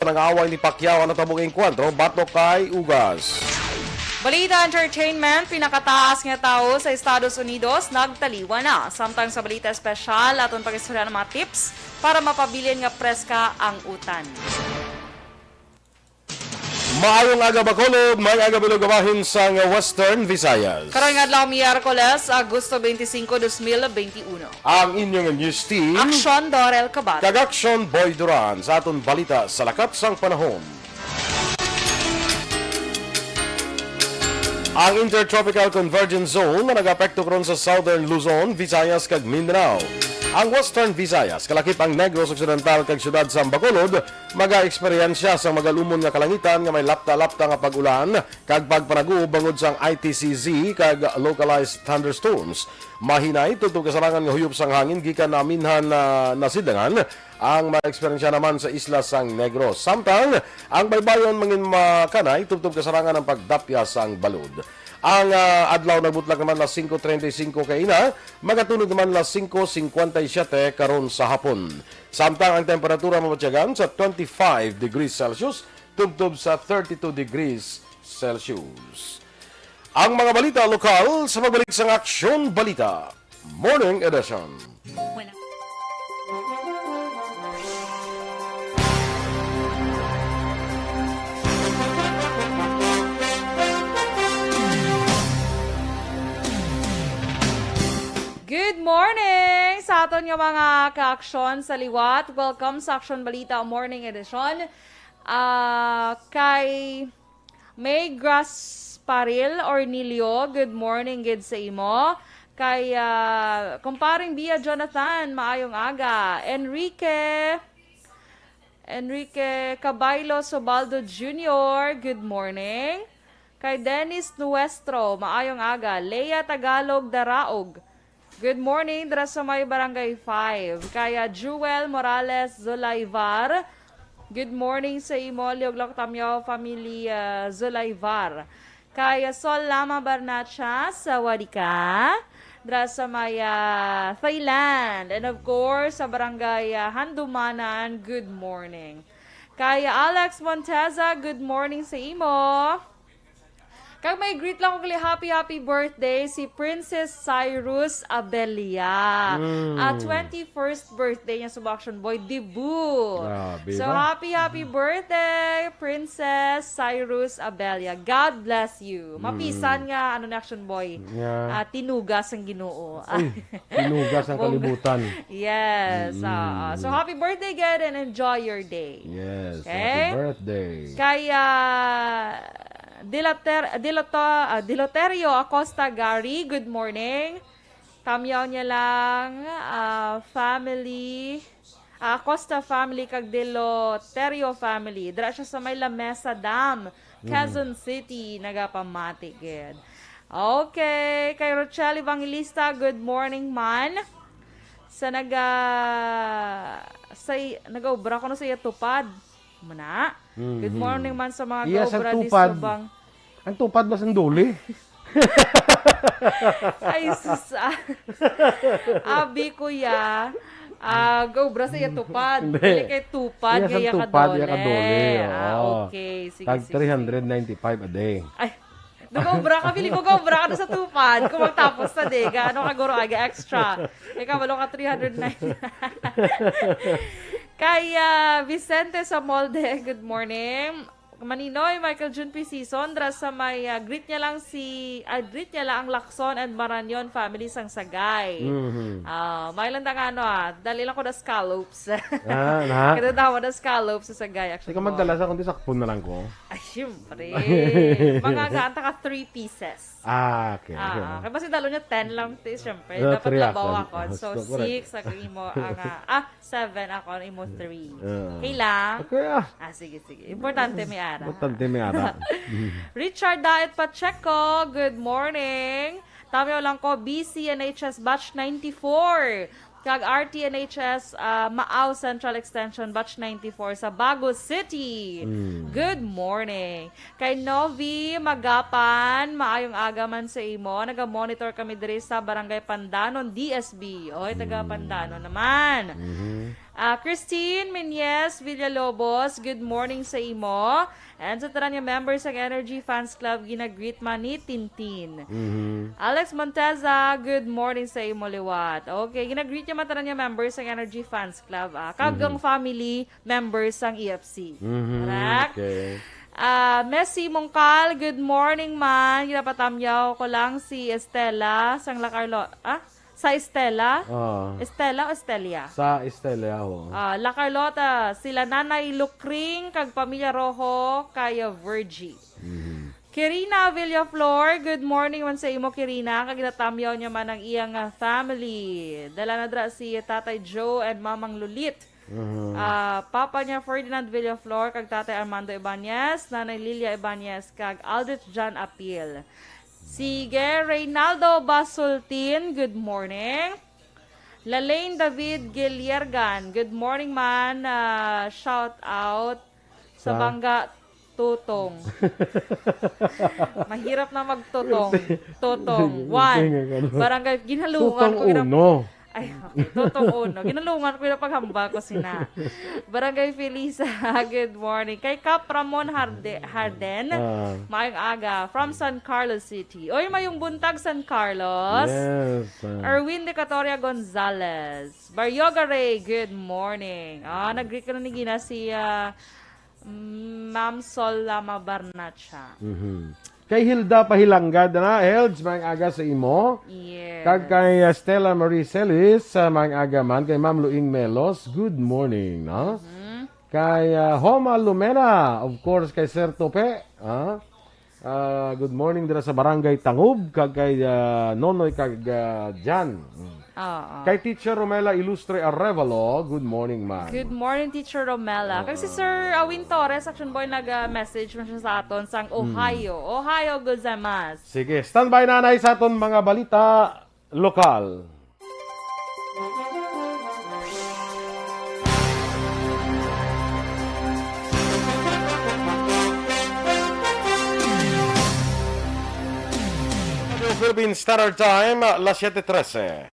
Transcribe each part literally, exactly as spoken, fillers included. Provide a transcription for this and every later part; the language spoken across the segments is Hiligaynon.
Mga away ni Pacquiao ang natabong engkwentro batok kay Ugas. Balita entertainment, pinakataas nga tawo sa Estados Unidos nagtaliwan na. Samtang sa balita espesyal, aton pag-istorya ng mga tips para mapabilin nga preska ang utan. Maayong aga, Bacolod. May aga bilog bahin sang Western Visayas. Karong adlaw, Miyerkules, Agosto twenty-five, twenty twenty-one. Ang inyong news team, Aksyon Dorel Cabal. Kag Aksyon Boy Duran sa aton balita sa lakat sang panahon. Ang Intertropical Convergence Zone nga nag-apekto karon sa Southern Luzon, Visayas, kag Mindanao. Ang Western Visayas, kalakip ang Negros Occidental kag siyudad sang Bacolod, maga-eksperyensya sang magalumon nga kalangitan nga may lapta-lapta nga pag-ulan kag pagpanaguob bangod sang I T C Z kag localized thunderstorms. Mahinay tubtob kasarangan nga huyop sang hangin gikan naminhan na nasidangan ang maga-eksperyensya naman sa isla sang Negros. Samtang ang baybayon mangin makanay tubtob kasarangan ang pagdapya sang balod. Ang, ah, adlaw nagbutlak naman las singko treinta y cinco kaina, magatulod naman las singko cincuenta y siete karon sa hapon. Samtang ang temperatura mabatyagan sa twenty-five degrees Celsius tubtob sa thirty-two degrees Celsius. Ang mga balita lokal sa pagbalik sang Aksyon Balita Morning Edition. Wala. Good morning sa aton nga mga ka-aksyon sa liwat. Welcome sa Aksyon Balita Morning Edition. Ah, kay May Grasparil Ornilio, good morning gid sa imo. Kay, ah, Kumparing Bia Jonathan, maayong aga. Enrique, Enrique Cabaylo Sobaldo Junior, good morning. Kay Dennis Nuestro, maayong aga. Lea Tagalog Daraog, good morning, dira sa may Barangay five. Kaya Jewel Morales Zulaivar, good morning sa imo, Liog Loctamio family, ah, Zulaivar. Kaya Sol Lama Barnacha, sawadika, dira sa may, ah, Thailand. And of course, sa Barangay, ah, Handumanan, good morning. Kaya Alex Monteza, good morning sa imo. Kag may greet lang ko gali, happy, happy birthday si Princess Cyrus Abelia. Mm. Ah, twenty-first birthday niya sa Action Boy debut. Grabe So, ba? happy, happy birthday, Princess Cyrus Abelia. God bless you. Mapisan Mm. nga, ano ni Action Boy, Nga. ah, tinugas ang Ginoo. Uy, tinugas ang Bongga. kalibutan. Yes. Mm. ah, so, happy birthday again and enjoy your day. Yes, Okay? happy birthday. Kaya, Dilater-, Dilato-, ah, Diloterio Acosta Gary, good morning. Tamyaw niya lang, ah, family, ah, Acosta family kag Diloterio family. Dira siya sa may Lamesa Dam, Quezon Mhm. City, nagapamati gid. Okay, kay Rochelle Evangelista, good morning man. Sa naga-, sa i-, nagaobra ko na sa iya tupad. Muna. Good Mhm. morning man sa mga Iya, sa gaobra di tupad. subang. Ang tupad ba sang duli? Ay, sus, ah. Abi, kuya. Ah, gaobra sa iya tupad. Hindi. Dili kay tupad, Iya, nga sa iya tupad, iya kadole. kadole, Ah, oo. okay. Sige, Tag sige, sige. three hundred ninety-five a day. Ay, nagaobra ka, feeling ko gaobra ka na sa tupad. Kung magtapos sa day, gaano ka guro aga extra? Ikaw, walo ka, three hundred nine. Kay, ah, Vicente Samolde, good morning. Maninoy, Michael Jun P. Season, dra sa may, ah, greet niya lang si, ah, greet niya lang ang Lacson and Marañon family sang Sagay. Mhm. Ah, may lang tang ano, ah, dali lang ko na scallops. Ah, na? Kada daw na scallops sa Sagay, actually. Ikaw magdala sa kundi sakpon na lang ko. Ay, siyempre. Mga gaan ta ka three pieces. Ah, okay. Ah, okay. Kaya basta dalo niya ten lang, ti, siyempre. Ah, Dapat three labaw ako. ako. So, So, correct. six ang imo, ang, ah, ah, seven ako, ang imo three. Ah. Okay lang? Okay, ah. Ah, sige, sige. Importante may ara. Importante may ara. Richard Daet Pacheco, good morning. Tamiyo lang ko, B C N H S batch ninety-four. Kag R T N H S, ah, Maaw Central Extension, Batch ninety-four sa Bago City. Mm. Good morning. Kay Novi Magapan, maayong aga man sa imo. Naga-monitor kami diri sa Barangay Pandanon, D S B. Oy, taga Mm. Pandanon naman. Mhm. Ah, Christine Menyes Villalobos, good morning sa imo. And sa tanan nga members sang Energy Fans Club, ginagreet man ni Tintin. Mhm. Alex Monteza, good morning sa imo liwat. Okay, ginagreet niya man tanan nga members sang Energy Fans Club, ah, kag Mhm. ang family members sang E F C. Mhm, Correct? Okay. Ah, Messi Mongkal, good morning man. Ginapatamyaw ko lang si Estela sang La Carlo-, ah? Sa Estela? Ah. Estela o Estelia? Sa Estelia, ho. Ah, La Carlota, sila Nanay Lukring kag Pamilya Rojo, kaya Virgie. Mhm. Kirina Villaflor, good morning man sa imo, Kirina. Kag ginatamyaw niya man ang iyang, ah, family. Dala na dra si Tatay Joe and Mamang Lulit. Mhm. Ah, Papa niya Ferdinand Villaflor, kag Tatay Armando Ibanez, Nanay Lilia Ibanez, kag Aldrich John Apil. Sige, Reynaldo Basultin, good morning. Lalaine David Giliergan, good morning man. Ah, shout out sa Sa? Bangga Tutong. Mahirap na magtutong. Tutong. Sige, One. Sige, ano? Barangay, ginhalungan Tutong ko, ginap-, uno. Ay, okay. Tutong uno. Ginhalungan ko yung paghambal ko sina. Barangay Felisa, good morning. Kay Cap Ramon Harde-, Harden, Ah. maayong aga from San Carlos City. Oy, mayong buntag, San Carlos. Yes, ah. Erwin Decatoria Gonzalez. Baryoga Ray, good morning. Ah, nag-greet ka na ni Gina si, ah, Mm, Ma'am Sol Lama Barnacha. Mhm. Kay Hilda Pahilangga, na, Helds, maayong aga sa imo. Yes. Kag kay, uh, Stella Marie Celis, uh, maayong aga man. Kay Ma'am Luing Melos, good morning, no? Mhm. Kay, uh, Homa Lumena, of course, kay Sir Tope, ah? Ah, good morning dira sa Barangay Tangub, kag kay, ah, Nonoy kag, ah, Jan. Mm. Oo. Kay Teacher Romela Ilustre Arevalo, good morning, ma'am. Good morning, Teacher Romela. Kag si Oo. Sir Awin Torres, Action Boy, nag, ah, message man siya sa aton sang Mm. Ohio. Ohio gozaimasu. Sige, standby, nanay, sa aton mga balita lokal. Radio Philippine Standard Time, las siete trese.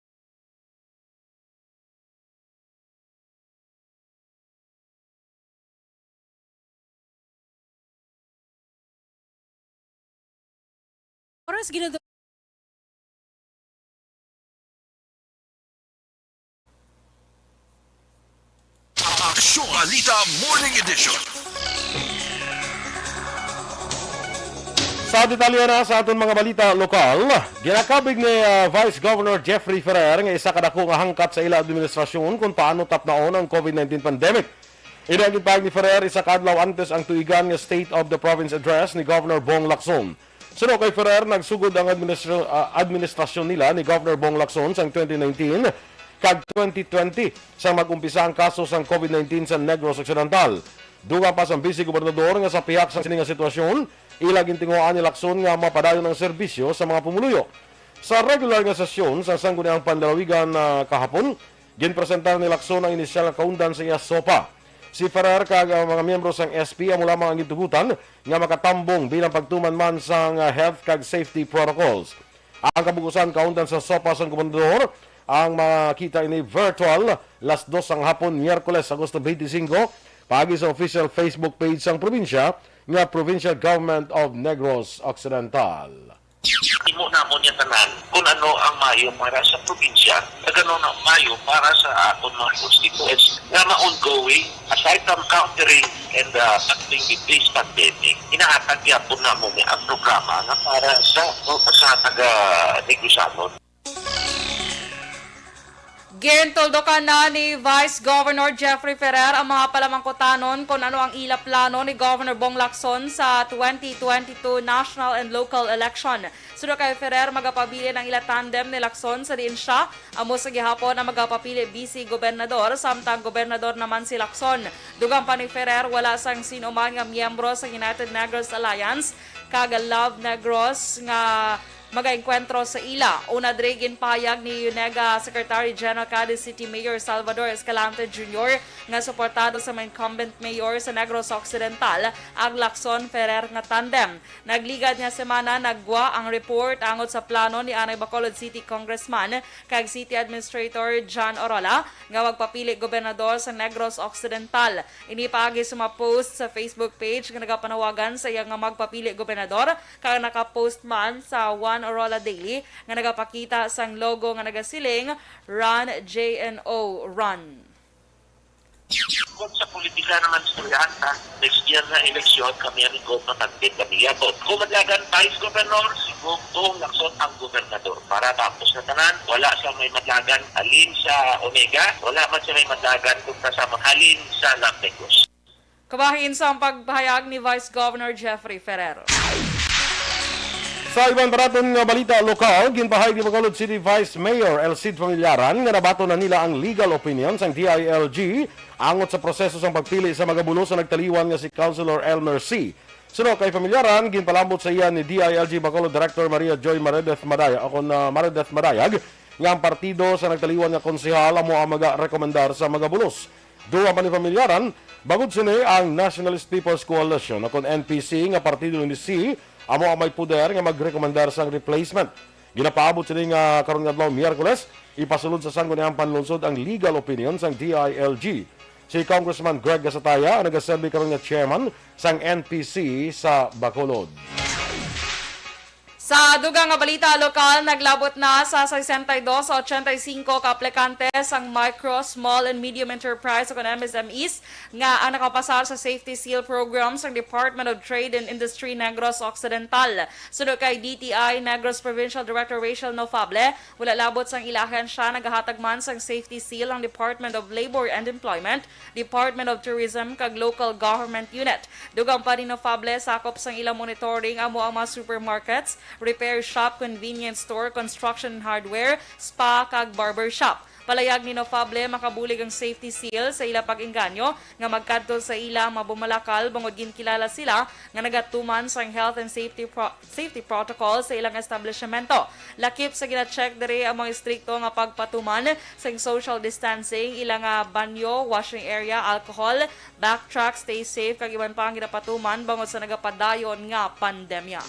Oras, Ginador. Aksyon Balita Morning Edition. Sa detalye na sa aton mga balita lokal, ginakabig ni, ah, Vice Governor Jeffrey Ferrer nga isa ka dako nga hangkat sa ila administrasyon kung paano tapnaon ang covid nineteen pandemic. Ini ang ginpahayag ni Ferrer isa ka adlaw antes ang tuigan nga State of the Province Address ni Governor Bong Lacson. Suno kay Ferrer, nagsugod ang administra-, ah, administrasyon nila ni Governor Bong Lacson sang twenty nineteen kag twenty twenty sang mag-umpisa ang kaso sang covid nineteen sa Negros Occidental. Dugang pa sang Vice Gobernador nga sa pihak sang sini nga sitwasyon, ila gintinguhaan ni Lacson nga mapadayon ang serbisyo sa mga pumuluyo. Sa regular nga sesyon sa Sangguniang Panlalawigan, ah, kahapon, ginpresentar ni Lacson ang inisyal nga kaundan sa iya SOPA. Si Ferrer kag ang mga miyembro sang S P amo lamang ang gintugutan nga makatambong bilang pagtuman man sang, ah, health kag safety protocols. Ang kabug-usan kaundan sa SOPA sang gobernador, ang makita ini virtual, las dos sang hapon, Miyerkules, Agosto twenty-five, paagi sa official Facebook page sang probinsya nga Provincial Government of Negros Occidental. Imo namon niya tanan kung ano ang maayo para sa probinsya, kag ano na maayo para sa aton mga constituents nga ma-ongoing. Aside from countering and, uh, tackling this pandemic, inahatag gyapon namo ni ang programa nga para sa, sa taga Negros-anon. Gintuldokan na ni Vice Governor Jeffrey Ferrer ang mga palamangkutanon kon ano ang ila plano ni Governor Bong Lacson sa twenty twenty-two national and local election. Suno kay Ferrer, magapabilin ang ila tandem ni Lacson, sa diin sia amo sa gihapon ang magapapili Vice Gobernador samtang Gobernador naman si Lacson. Dugang pa ni Ferrer, wala sang sin-o man nga miyembro sa United Negros Alliance kag Love Negros nga magaengkwentro sa ila. Una diri, ginpahayag ni UNEGA Secretary General kag City Mayor Salvador Escalante Junior nga suportado sa mga incumbent mayor sa Negros Occidental, ang Lacson Ferrer nga tandem. Nagligad nga semana naggwa ang report angot sa plano ni anay Bacolod City Congressman kag City Administrator John Orola nga magpapili gobernador sa Negros Occidental. Ini paagi sa mga post sa Facebook page nga nagapanawagan sa iya nga magpapili gobernador, kag nakapost man sa One Orola Daily nga nagapakita sang logo nga nagasiling, "Run, J N O, Run." Kung sa politika naman, istoryahan ta, next year na eleksyon, kami ang ikot matagpit kami. Yato, kung madlagan, vice governor, si Gong Gong Lacson ang gobernador. Para tapos na tanan, wala sa may madlagan, halin sa Omega, wala man sa may madlagan, kung kasama halin sa Labtecos. Kabahin sa ang pagpahayag ni Vice Governor Jeffrey Ferrer. Sa iban pa naton nga balita lokal, ginpahayag ni Bacolod City Vice Mayor El Cid Familiaran nga nabaton na nila ang legal opinion sang D I L G angot sa proseso sang pagpili sa magabulos sa nagtaliwan nga si Councilor Elmer C. Suno kay Familiaran, ginpalambot sa iya ni D I L G Bacolod Director Maria Joy Maredeth Madayag, o kon, ah, Maredeth Madayag, nga ang partido sa nagtaliwan nga konsehal amo ang magarekomendar sa magabulos. Dugang pa ni Familiaran, bangod sini ang Nationalist People's Coalition, o kon N P C, nga partido ni C, amo ang may poder nga magrekomendar sang replacement. Ginapaabot sini nga karon nga adlaw, Miyerkules, ipasulod sa Sangguniang Panlungsod ang legal opinion sang D I L G. Si Congressman Greg Gasataya ang nagaserbi karon nga chairman sang N P C sa Bacolod. Sa dugang nga balita lokal, naglabot na sa sesenta y dos sa ochenta y cinco ka aplikante sang Micro, Small, and Medium Enterprise o kon M S M Es nga ang nakapasar sa Safety Seal Program sang Department of Trade and Industry Negros Occidental. Suno kay D T I Negros Provincial Director Rachel Nofable, wala labot sang ila ahensya nagahatag man sang Safety Seal ang Department of Labor and Employment, Department of Tourism, kag Local Government Unit. Dugang pa ni Nofable, sakop sang ilang monitoring amo ang mga supermarkets, repair shop, convenience store, construction and hardware, spa, kag barber shop. Palayag ni Nofable, makabulig ang Safety Seal sa ila pag-engganyo nga magkadto sa ila ang mga bumalakal bangod ginkilala sila nga nagatuman sang health and safety pro-, safety protocol sa ilang establishmento. Lakip sa gina-check diri ang mga estrikto nga pagpatuman sang social distancing, ila nga banyo, washing area, alcohol, backtrack, stay safe, kag iban pa ang ginapatuman bangod sa nagapadayon nga pandemya.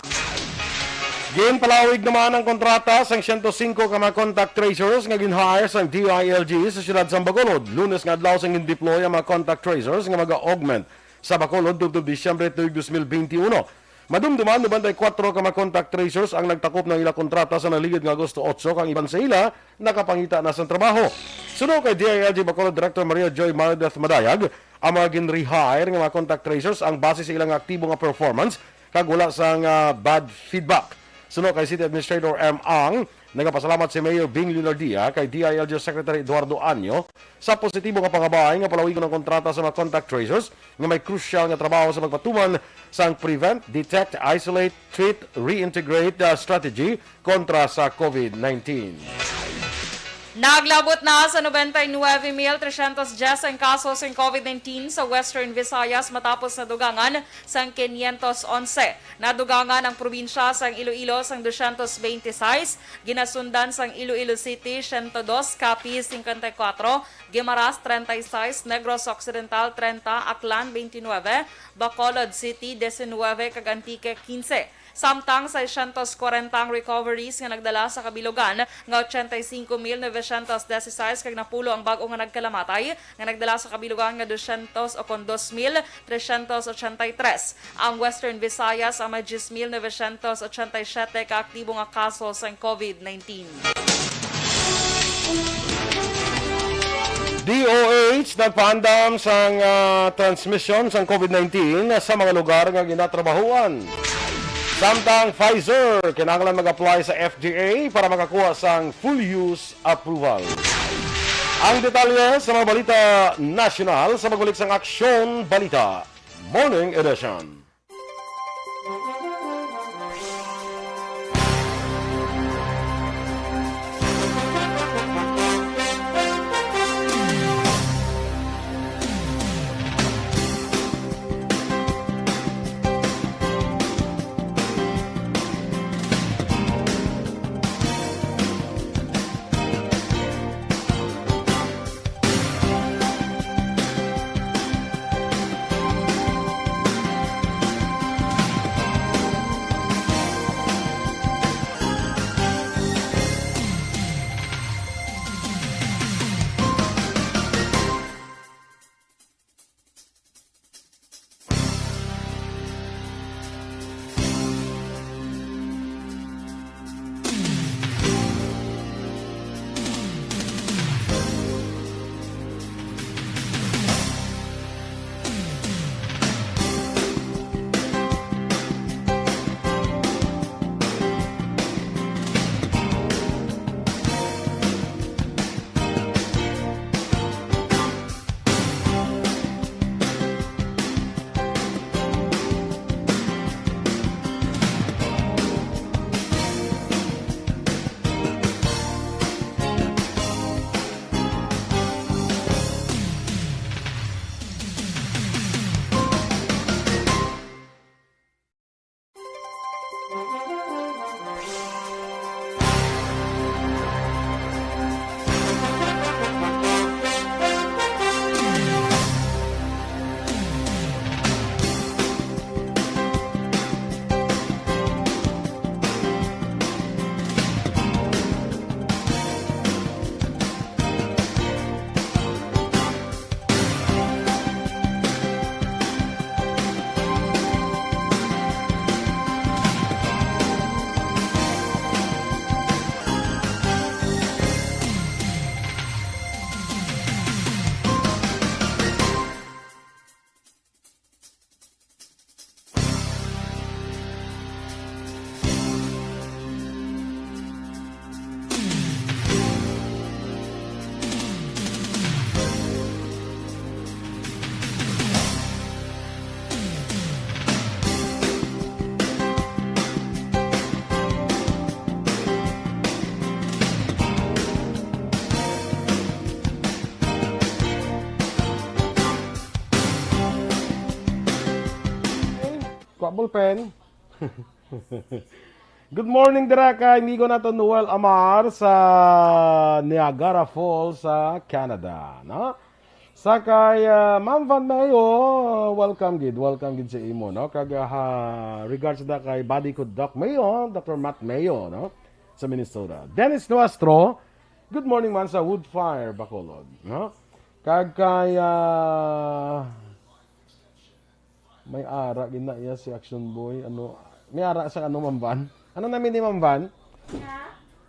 Ginpalawig naman ang kontrata sang siyento singko ka mga contact tracers nga gin-hire sang D I L G sa siyudad sang Bacolod. Lunes nga adlaw sang gin-deploy ang mga contact tracers nga maga-augment sa Bacolod tubtob Disyembre tuig dos mil benti uno. Madumduman, nobenta y kuwatro ka mga contact tracers ang nagtakop na ila kontrata sa naligid nga Agosto otso, kang iban sa ila nakapangita na sang trabaho. Suno kay D I L G Bacolod Director Maria Joy Mardeth Madayag, ang mga gin-rehire nga mga contact tracers ang base sa ilang aktibo nga performance kag wala sang, ah, bad feedback. Suno kay City Administrator M. Ang, nagapasalamat si Mayor Bing Leonardia kay D I L G Secretary Eduardo Anyo sa positibo nga pangabay nga palawigon ang kontrata sa mga contact tracers nga may crucial nga trabaho sa pagpatuman sang prevent, detect, isolate, treat, reintegrate, ah, strategy kontra sa COVID nineteen. Naglabot na sa nobenta y nuebe mil tresyentos dyes ang kaso sang COVID nineteen sa Western Visayas matapos nadugangan sang kinyentos onse. Nadugangan ang probinsya sang Iloilo sang dosyentos benti sais, ginasundan sang Iloilo City, siyento dos, Capiz, singkwenta y kuwatro, Guimaras, treinta y seis, Negros Occidental, treinta, Aklan, veintinueve, Bacolod City, diecinueve, kag Antique, quince. Samtang seiscientos cuarenta ang recoveries nga nagdala sa kabilugan nga ochenta y cinco mil novecientos dieciséis, kag napulo ang bag-o nga nagkalamatay nga nagdala sa kabilugan nga doscientos o kon dos mil trescientos ochenta y tres. Ang Western Visayas ang may diyes mil novecientos ochenta y siete ka aktibo nga kaso sang COVID nineteen. D O H nagpaandam sang, ah, transmisyon sang COVID nineteen sa mga lugar nga ginatrabahuan. Samtang Pfizer kinahanglan mag-apply sa F D A para makakuha sang full use approval. Ang detalye sa mga balita nasyonal sa pagbalik sang Aksyon Balita Morning Edition. Ballpen. Good morning dira kay amigo nato Noel Amar sa Niagara Falls sa Canada, no? Sa kay, ah, Ma'am Van Mayo, welcome gid, welcome gid sa imo, no? Kag, ah, regards da kay buddy ko Doc Mayo, Doctor Matt Mayo, no? Sa Minnesota. Dennis Nuestro, good morning man sa Woodfire, Bacolod, no? Kag kay, ah, may ara gid na iya si Action Boy, ano, may ara sa ano, Ma'am Van? Ano namin ni Ma'am Van?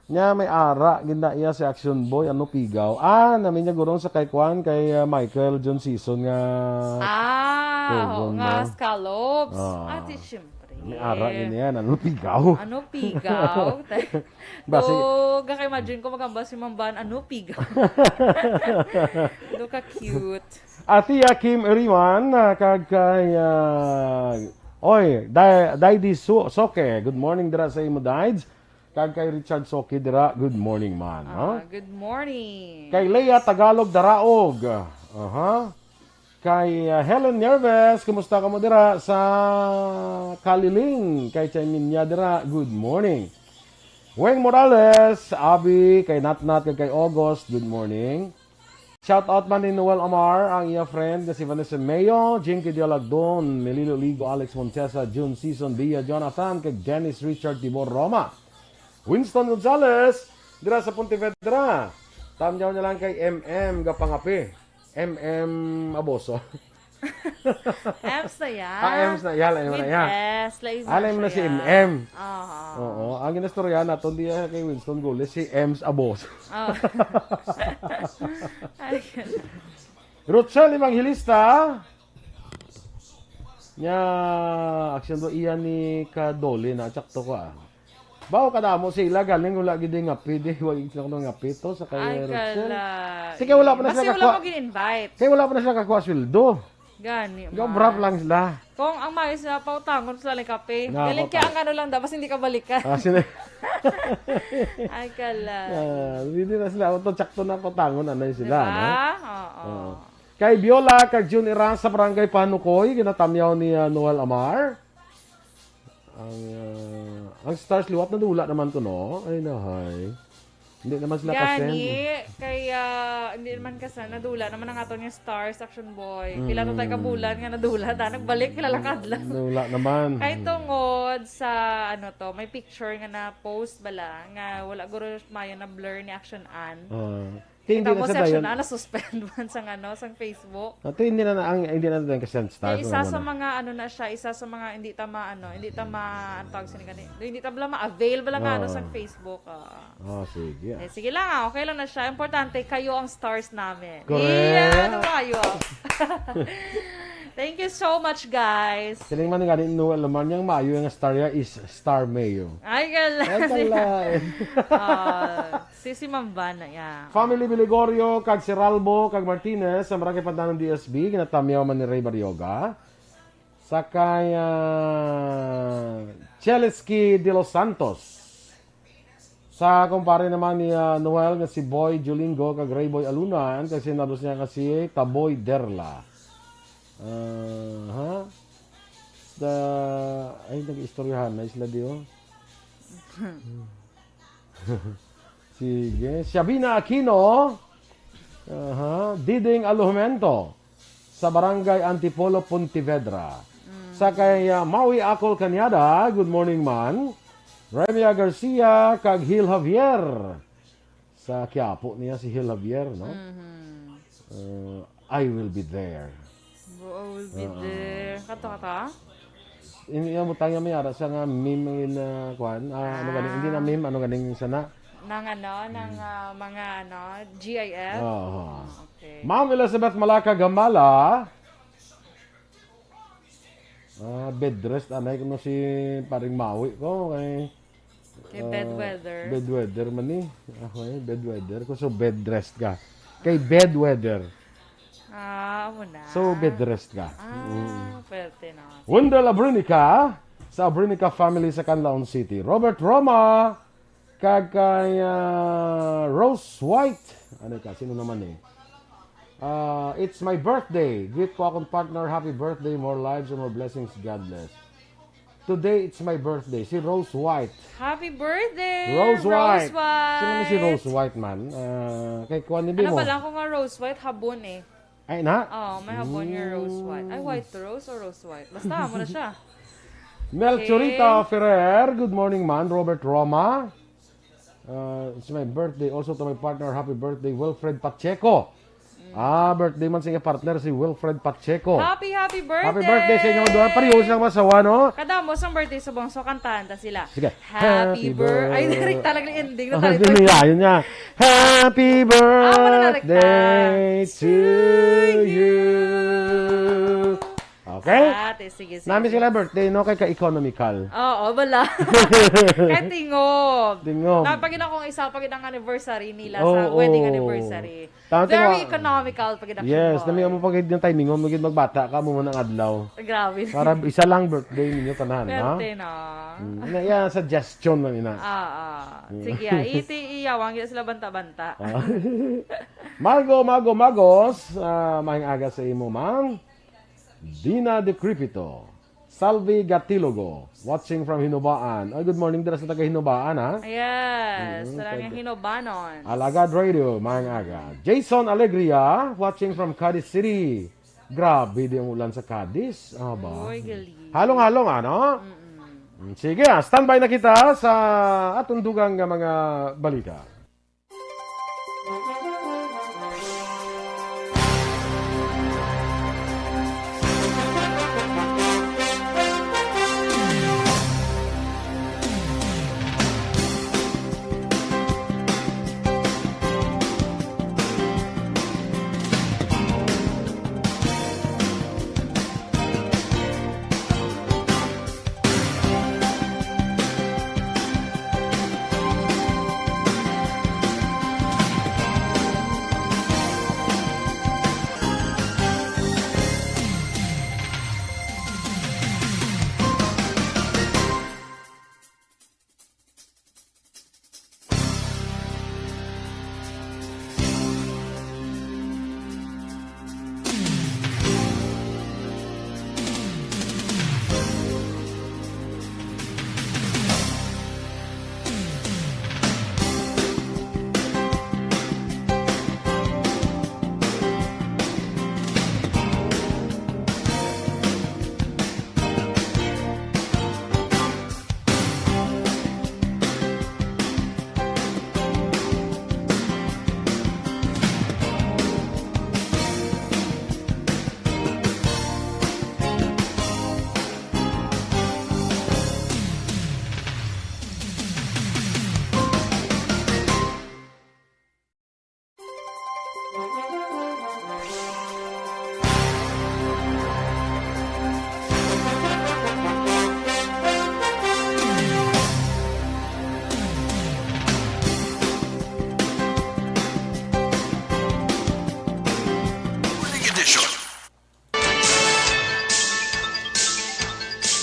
Nya may ara gid na iya si Action Boy, ano, pigaw. Ah, namin niya gurong sa kay Kwan, kay, ah, Michael John Season nga Ah, Tugon nga na. Scallops. Ah. Ate, syempre. May ara gid niya, ano, pigaw. Ano, pigaw? Basi- So, gaka-imagine ko magamba si Ma'am Van, ano, pigaw? Ano ka cute. Ate Kim Iriman, ah, kag kay, ah, oy, Day, Day di Su-, Soke. Good morning dira sa imo, Dides. Kag kay Richard Soke dira, good morning man, no? Ah, good morning. Kay Leah Tagalog Daraog. Aha. Kay, ah, Helen Nerves, kumusta ka mo dira sa Kaliling? Kay Chayminya dira, good morning. Weng Morales, Abi, kay Natnat, kag kay August, good morning. Shout out man ni Noel Amar, ang iya friend nga si Vanessa Mayo, Jinky Dialagdon, Melilo Ligo, Alex Montesa, June Season, Bia Jonathan, kag Dennis Richard Tibor Roma. Winston Gonzales, dira sa Pontevedra. Tamyaw na lang kay M M Gapangapi. M M Aboso. Ems na yan. Ah, Ems na yan. Lain mo na With yan. S, lain Ah, lain mo na na si siya. M M. Aha. Oo. Ang ginastorya naton diya kay Winston Gules, si Ems Aboso. Oh. Ay, Rochelle Evangelista. Nya, action do iya ni Kadoli na, tsakto ko, ah. Bawo kadamo sila, galing wala gid nga pwede, wag sila kuno nga pito sa kay Ay, Rochelle. Kala. Sige, wala pa na Basta sila wala kakuha. Mo gin-invite. Kaya wala pa na sila kakuha sweldo. Gani, Go man. Brap lang sila. Kung ang mais na pautangon sila ng kape. Nga, Galing kaya pautangon. Ang ano lang, dapat hindi ka balikan. Ah, sila. Ay, kala. Ah, hindi na sila. Ito, tsakto na pautangon, ano yun sila, Diba? No? Oo. Oo. Kay Biola, kag Jun Iran sa Barangay Panukoy, ginatamyaw ni, ah, Noel Amar. Ang, ah, ang stars liwat nadula naman to, no? Ay, nahay. Hindi naman sila ka-send. Gani, kaya hindi naman ka-send. Nadula naman ang aton nga stars, Action Boy. Pila to tayo ka bulan nga nadula. Da, nagbalik, pila lang kadlaw. Nadula naman. Kay tungod sa, ano to, may picture nga na-post bala, nga wala guro mayo na-blur ni Action Ann. Ah. Kaya hindi Kita na mo sa section dayon. Na, na-suspend man sa, ano, sa Facebook. Ah, to hindi na, na, ang, hindi na dayon kasi ang stars Eh, isa na sa muna. Mga, ano na siya, isa sa mga hindi ta ma-, ano, hindi ta ma-, ang tawag sini gani? Hindi ta bala ma-avail bala nga, ano, Oo. Sa Facebook. Oo. Oh, sige. Eh, sige lang, ah, okay lang na siya. Importante, kayo ang stars namin. Correct. Yeah, ano ba yun? Thank you so much, guys. Siling man nga ni Noel naman, yung maayo yung star ya is Star Mayo. Ay, gala. Ay, gala. Ah, si, si Ma'am Van na, yeah. Family Biligorio, kag si Ralbo, kag Martinez, sa Barangay Pandanon D S B, ginatamyaw man ni Ray Barrioga. Sa kay, ah, Cheleski de los Santos. Sa kumpare naman ni, ah, Noel nga si Boy Julingo, kag Ray Boy Alunan, kag si nabos niya nga si Taboy Derla. Ah, ha? Sa, ay, nag-istoryahan na sila di, oh. Sige. Shabina Aquino. Aha. Diding Alojamento. Sa Barangay Antipolo, Pontevedra. Sa kay, ah, Maui Akol Cañada. Good morning, man. Remia Garcia, kag Hil Javier. Sa Quiapo niya si Hil Javier, no? Mhm. Uh, I will be there. Bro, I will be Oo. There. Kato, kato, ah? Ini yung butang niya may ara siya nga meme in, uh, kwan. Ah, ano gani? Hindi na meme, ano ganing sana? Nang ano, nang, ah, mga ano, G I F? Oo. Ah, okay. Ma'am Elizabeth Malaka Gamala. Ah, bed rest, anay ko no si paring Maui ko. Kay, Kay ah, bed weather. Bed weather man ni. Ako eh, bed weather ko. So, bed rest ka. Kay bed weather. Ah, amo na. So, bed rest ka. Ah, Mm. Pwerte na. Wendell Abrinica, sa Abrinica family sa Canlaon City. Robert Roma, kag kay, ah, Rose White. Ano ka? Sino naman eh? Ah, it's my birthday. Greet ko akong partner. Happy birthday. More lives and more blessings. God bless. Today, it's my birthday. Si Rose White. Happy birthday, Rose Rose White. White. Sino ni si Rose White, man? Ah, kay kuwan ni Ano Bimo. Ba lang ko nga Rose White, habon eh. Ay, na? Oh, may habon nga Rose White. Ay, Mm. White Rose o Rose White? Basta, amo na siya. Melchorita Okay. Ferrer, good morning, man. Robert Roma. Uh, it's my birthday. Also to my partner, happy birthday, Wilfred Pacheco. Mm. Ah, birthday man sa iya partner, si Wilfred Pacheco. Happy, happy birthday! Happy birthday sa inyo duha. Pareho silang masawa, no? Kada mo sang birthday sa bangso, kantahan ta sila. Sige. Happy Happy bir-, ay, bir- direkta lang ang ending na Oh, tayo. Yun nga, yun nga. Happy Amo na direkta. Birthday to you. Okay? Ate, sige, sige, Nami sige. Sila birthday, no? Kay ka-economical. Oo, wala. Kay tingob. Tingob. Napagin akong isa, pagin ang anniversary nila sa Oo. Wedding anniversary. Tama, Very tama. Economical, pagin ang Yes, tingob. Nami mo pagid yung timing mo, magid magbata ka mo man ang adlaw. Grabe. Para isa lang birthday ninyo tanan, no? Pwerte na. Mm, na, yan, suggestion lang ina. Ah, ah. Mm. Sige, ah, iti iyawang yun sila banta-banta. Ah. Mago, mago, magos. Ah, maayong aga sa imo, ma'am. Dina Decrepito. Salvi Gatilogo, watching from Hinobaan. Ay, good morning, dira sa taga Hinobaan, ha? Yes, Mm, sarang taga Hinobanon. Alagad Radio, maayong aga. Jason Alegria, watching from Cadiz City. Grabe di ang ulan sa Cadiz. Ah, ba? Uy, galing. Halong-halong, ano? Mm-mm. Mm, sige, ah, standby na kita sa atong dugang nga mga balita.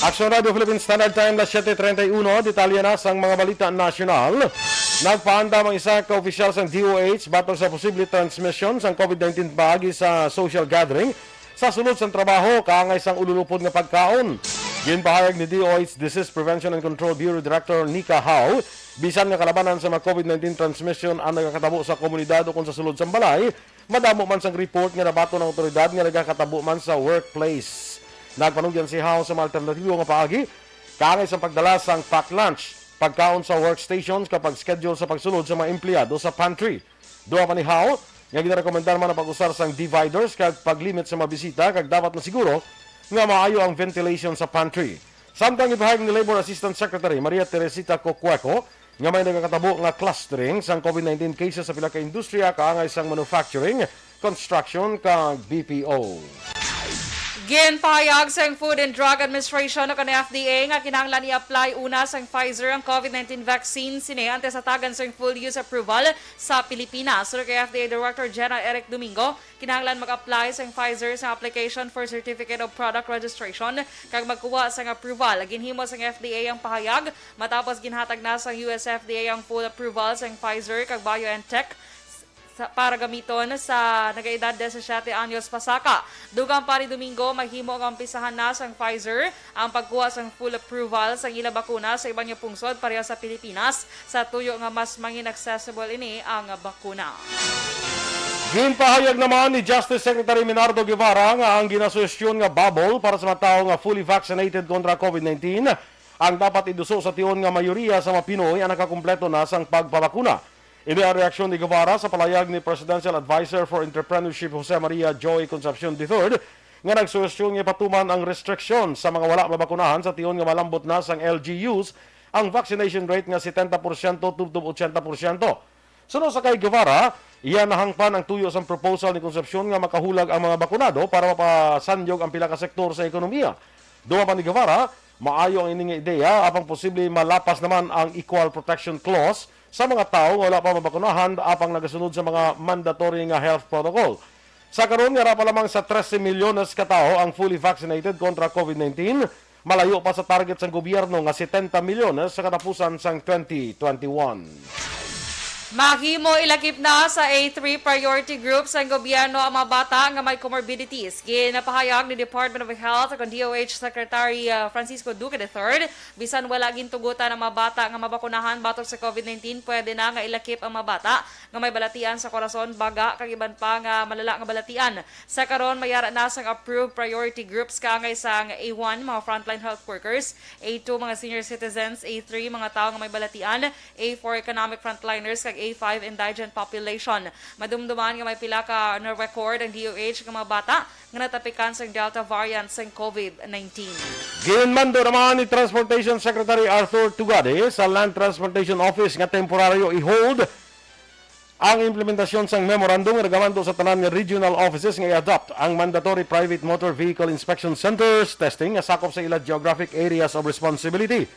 Action Radio Philippine Standard Time, las siete treinta y uno. Detalye na sang mga balita nasyonal. Nagpaandam ang isa ka opisyal sang D O H batok sa posible transmisyon sang COVID nineteen paagi sa social gathering sa sulod sang trabaho kaangay sang ululupod nga pagkaon. Ginpahayag ni D O H Disease Prevention and Control Bureau Director Nika Hao, bisan nga kalabanan sa mga COVID nineteen transmission ang nagakatabo sa komunidad ukon sa sulod sang balay, madamo man sang report nga nabaton ang awtoridad nga nagakatabo man sa workplace. Nagpanugyan si Hao sa mga alternatibo nga paagi kaangay sang pagdala sang packed lunch, pagkaon sa workstations kag pag-schedule sa pagsulod sa mga empleyado sa pantry. Duha pa ni Hao nga ginarekomendar man ang pag-usar sang dividers kag pag-limit sa mga bisita kag dapat masiguro nga maayo ang ventilation sa pantry. Samtang gipahayag ni Labor Assistant Secretary Maria Teresita Cocueco nga may nagakatabo nga clustering sang COVID nineteen cases sa pila ka industriya kaangay sang manufacturing, construction kag B P O. Ginpahayag sang Food and Drug Administration o kan F D A nga kinahanglan i-apply una sang Pfizer ang COVID nineteen vaccine sini antes hatagan sang full use approval sa Pilipinas. Suno kay F D A Director General Eric Domingo, kinahanglan mag-apply sang Pfizer sa application for Certificate of Product Registration kag magkuha sang approval. Ginhimo sang F D A ang pahayag matapos ginhatag na sang U S F D A ang full approval sang Pfizer kag BioNTech sa, para gamiton sa nagaedad disisiete anyos pasaka. Dugang pa ni Domingo, mahimo nga umpisahan na sang Pfizer ang pagkuha sang full approval sang ila bakuna sa iban nga pungsod pareho sa Pilipinas, sa tuyo nga mas mangin accessible ini ang bakuna. Ginpahayag naman ni Justice Secretary Menardo Guevara nga ang ginasuhestyon nga bubble para sa mga tawo nga fully vaccinated kontra COVID nineteen ang dapat iduso sa tion nga mayoriya sa mga Pinoy ang nakakumpleto na sang pagpabakuna. Ini ang reaksyon ni Guevara sa palayag ni Presidential Advisor for Entrepreneurship Jose Maria Joy Concepcion the third, nga nagsuhestyon nga ipatuman ang restriksyon sa mga wala mabakunahan sa tion nga malambot na sang L G Us ang vaccination rate nga setenta porsyento tubtob ochenta porsyento. Suno sa kay Guevara, iya nahangpan ang tuyo sang proposal ni Concepcion nga makahulag ang mga bakunado para mapasanyog ang pila ka sektor sa ekonomiya. Dugang pa ni Guevara, maayo ang ini nga ideya, apang posible malapas naman ang Equal Protection Clause sa mga tawo nga wala pa mabakunahan apang nagasunod sa mga mandatory nga health protocol. Sa karon nga ara pa lamang sa trese milyones ka tawo ang fully vaccinated kontra COVID nineteen, malayo pa sa target sang gobyerno nga setenta milyones sa katapusan sang twenty twenty-one. Mahimo ilakip na sa A three priority group sang gobyerno ang mga bata nga may comorbidities. Ginapahayag ni Department of Health kag D O H Secretary, uh, Francisco Duque the third, bisan wala gintugutan ang mga bata nga mabakunahan batok sa COVID nineteen, pwede na nga ilakip ang mga bata nga may balatian sa korason, baga, kag iban pa nga malala nga balatian. Sa karon, may ara na sang approved priority groups kaangay sang A one, mga frontline health workers, A two, mga senior citizens, A three, mga tawo nga may balatian, A four, economic frontliners, kag A five, indigent population. Madumduman nga may pila ka na-record ang D O H nga mga bata nga natapikan sang Delta variant sang COVID nineteen. Ginmando naman ni Transportation Secretary Arthur Tugade sa Land Transportation Office nga temporaryo i-hold ang implementasyon sang memorandum nga nagamando sa tanan nga regional offices nga i-adopt ang mandatory private motor vehicle inspection centers testing nga sakop sa ila geographic areas of responsibility.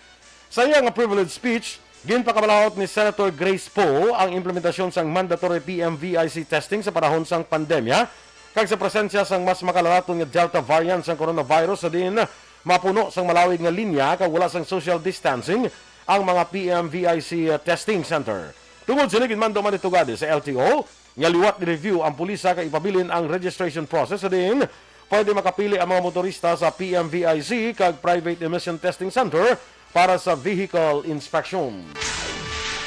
Sa iya nga privilege speech, ginpakabalahot ni Senator Grace Poe ang implementasyon sang mandatory P M V I C testing sa panahon sang pandemya kag sa presensya sang mas makalalaton nga Delta variant sang coronavirus, sa diin mapuno sang malawig nga linya kag wala sang social distancing ang mga P M V I C testing center. Tungod sini, ginmando man ni Tugade sa L T O nga liwat i-review ang pulisa kag ipabilin ang registration process, sa diin pwede makapili ang mga motorista sa P M V I C kag private emission testing center para sa vehicle inspection.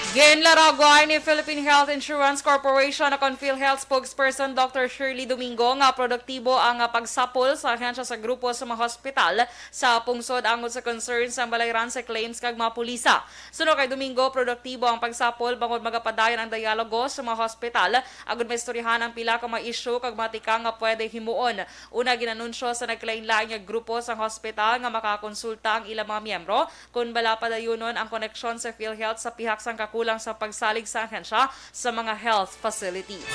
Ginlaragway ni Philippine Health Insurance Corporation o kon PhilHealth spokesperson Doctor Shirley Domingo nga produktibo ang, ah, pagsapol sa ahensya sa grupo sa mga hospital sa pungsod angot sa concerns sang balayran sa claims kag mga pulisa. Suno kay Domingo, produktibo ang pagsapol bangod magapadayon ang dialogo sa mga hospital agud maistoryahan ang pila ka mga isyu kag mga tikang nga pwede himuon. Una, ginanunsyo sa nagkalainlain nga grupo sang hospital nga makakonsulta ang ilang mga miyembro kon bala padayunon ang koneksyon sa PhilHealth sa pihak sang kakulang sa pagsalig sa ahensya sa mga health facilities.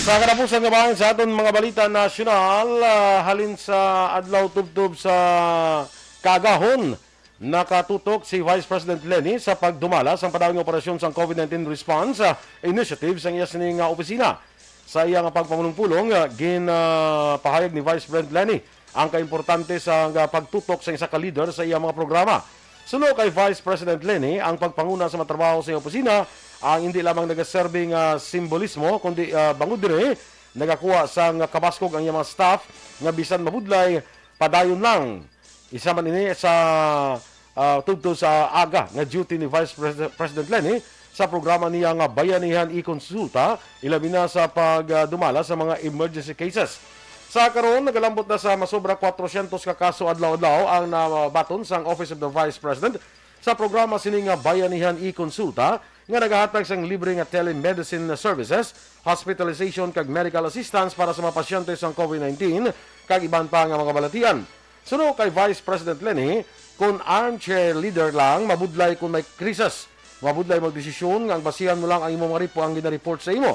Sa katapusan nga bahin sa aton mga balita nasyonal, ah, halin sa adlaw tubtob sa kaagahon, nakatutok si Vice President Leni sa pagdumala sang padayon nga operasyon sang COVID nineteen response, ah, initiative sang iya sini nga opisina. Sa iya nga pagpamulong-pulong, ah, gin, ah, pahayag ni Vice President Leni ang kaimportante sa nga pagtutok sa isa ka leader sa iya mga programa. Suno kay Vice President Leni, ang pagpanguna sa mga trabaho sa iya opisina ang hindi lamang nagaserbi nga simbolismo, kundi, ah, bangod diri, nagakuha sang kabaskog ang iya mga staff nga bisan mabudlay, padayon lang. Isa man ini sa, ah, tubtob sa aga nga duty ni Vice Pres-, President Leni sa programa niya nga Bayanihan i-Konsulta, ilabi na sa pagdumala sa mga emergency cases. Sa karon, nagalambot na sa masobra kwatrosyentos ka kaso adlaw-adlaw ang nabaton sang Office of the Vice President sa programa sini nga Bayanihan i-Konsulta, nga nagahatag sang libre nga telemedicine services, hospitalization kag medical assistance para sa mga pasyente sang COVID nineteen kag iban pa nga mga balatian. Suno kay Vice President Leni, kon armchair leader lang, mabudlay kon may krisis. Mabudlay magdesisyon nga ang basihan mo lang ang imong mga repo-, ang gina-report sa imo.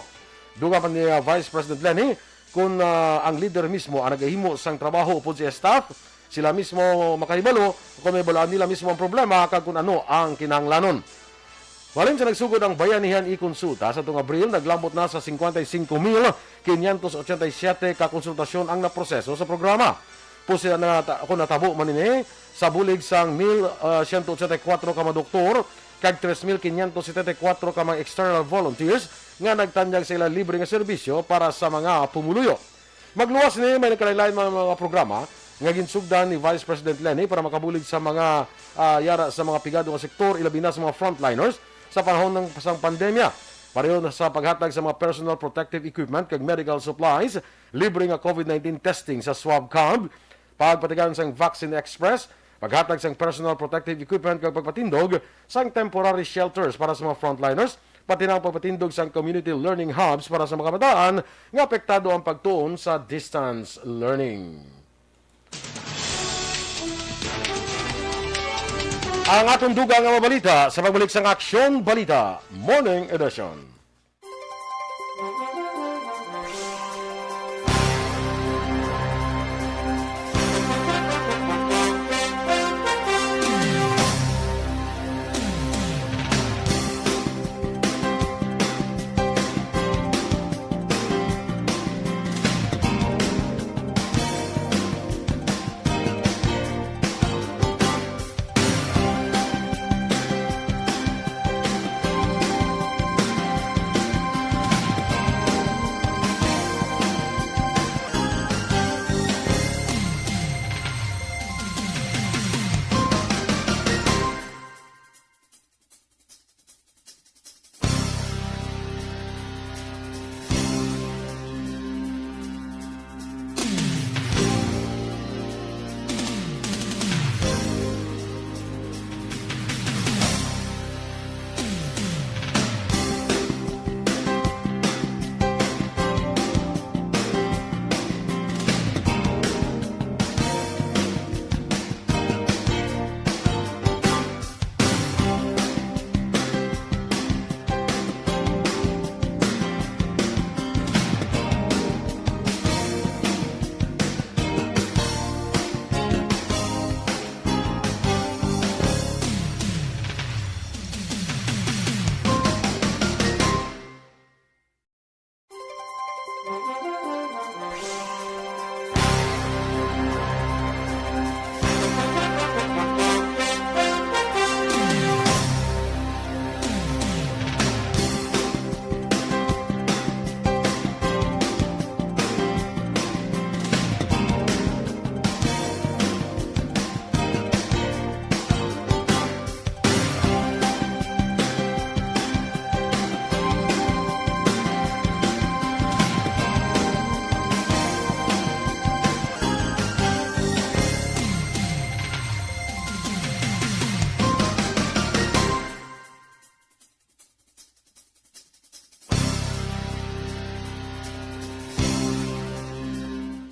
Dugang pa ni, ah, Vice President Leni, kon, ah, ang leader mismo ang nagahimo sang trabaho upod sa staff, sila mismo makahibalo kon may balaan nila mismo ang problema kag kon ano ang kinahanglanon. Halin sa nagsugod ang Bayanihan i-Konsulta, sa tuong Abril, naglambot na sa cincuenta y cinco mil quinientos ochenta y siete ka konsultasyon ang naproseso sa programa. Pusi na, kung natabo man ini, sa bulig sang mil, ah, siyento ochenta y kuwatro ka mga doktor kag tres mil quinientos setenta y kuwatro ka mga external volunteers nga nagtanyag sa ila libre nga serbisyo para sa mga pumuluyo. Magluwas ni may nagkalain-lain mga, mga programa nga ginsugdan ni Vice President Leni para makabulig sa mga, ah, yara sa mga pigado nga sektor, ilabi na sa mga frontliners sa panahon ng, sang pandemya. Pareho na sa paghatag sa mga personal protective equipment kag medical supplies, libre nga covid nineteen testing sa swab camp, pagpatigayon sang Vaccine Express, paghatag sang personal protective equipment kag pagpatindog sang temporary shelters para sa mga frontliners, pati na ang pagpatindog sang community learning hubs para sa mga kabataan nga apektado ang pagtuon sa distance learning. Ang atong dugang nga mga balita sa pagbalik sang Aksyon Balita Morning Edition.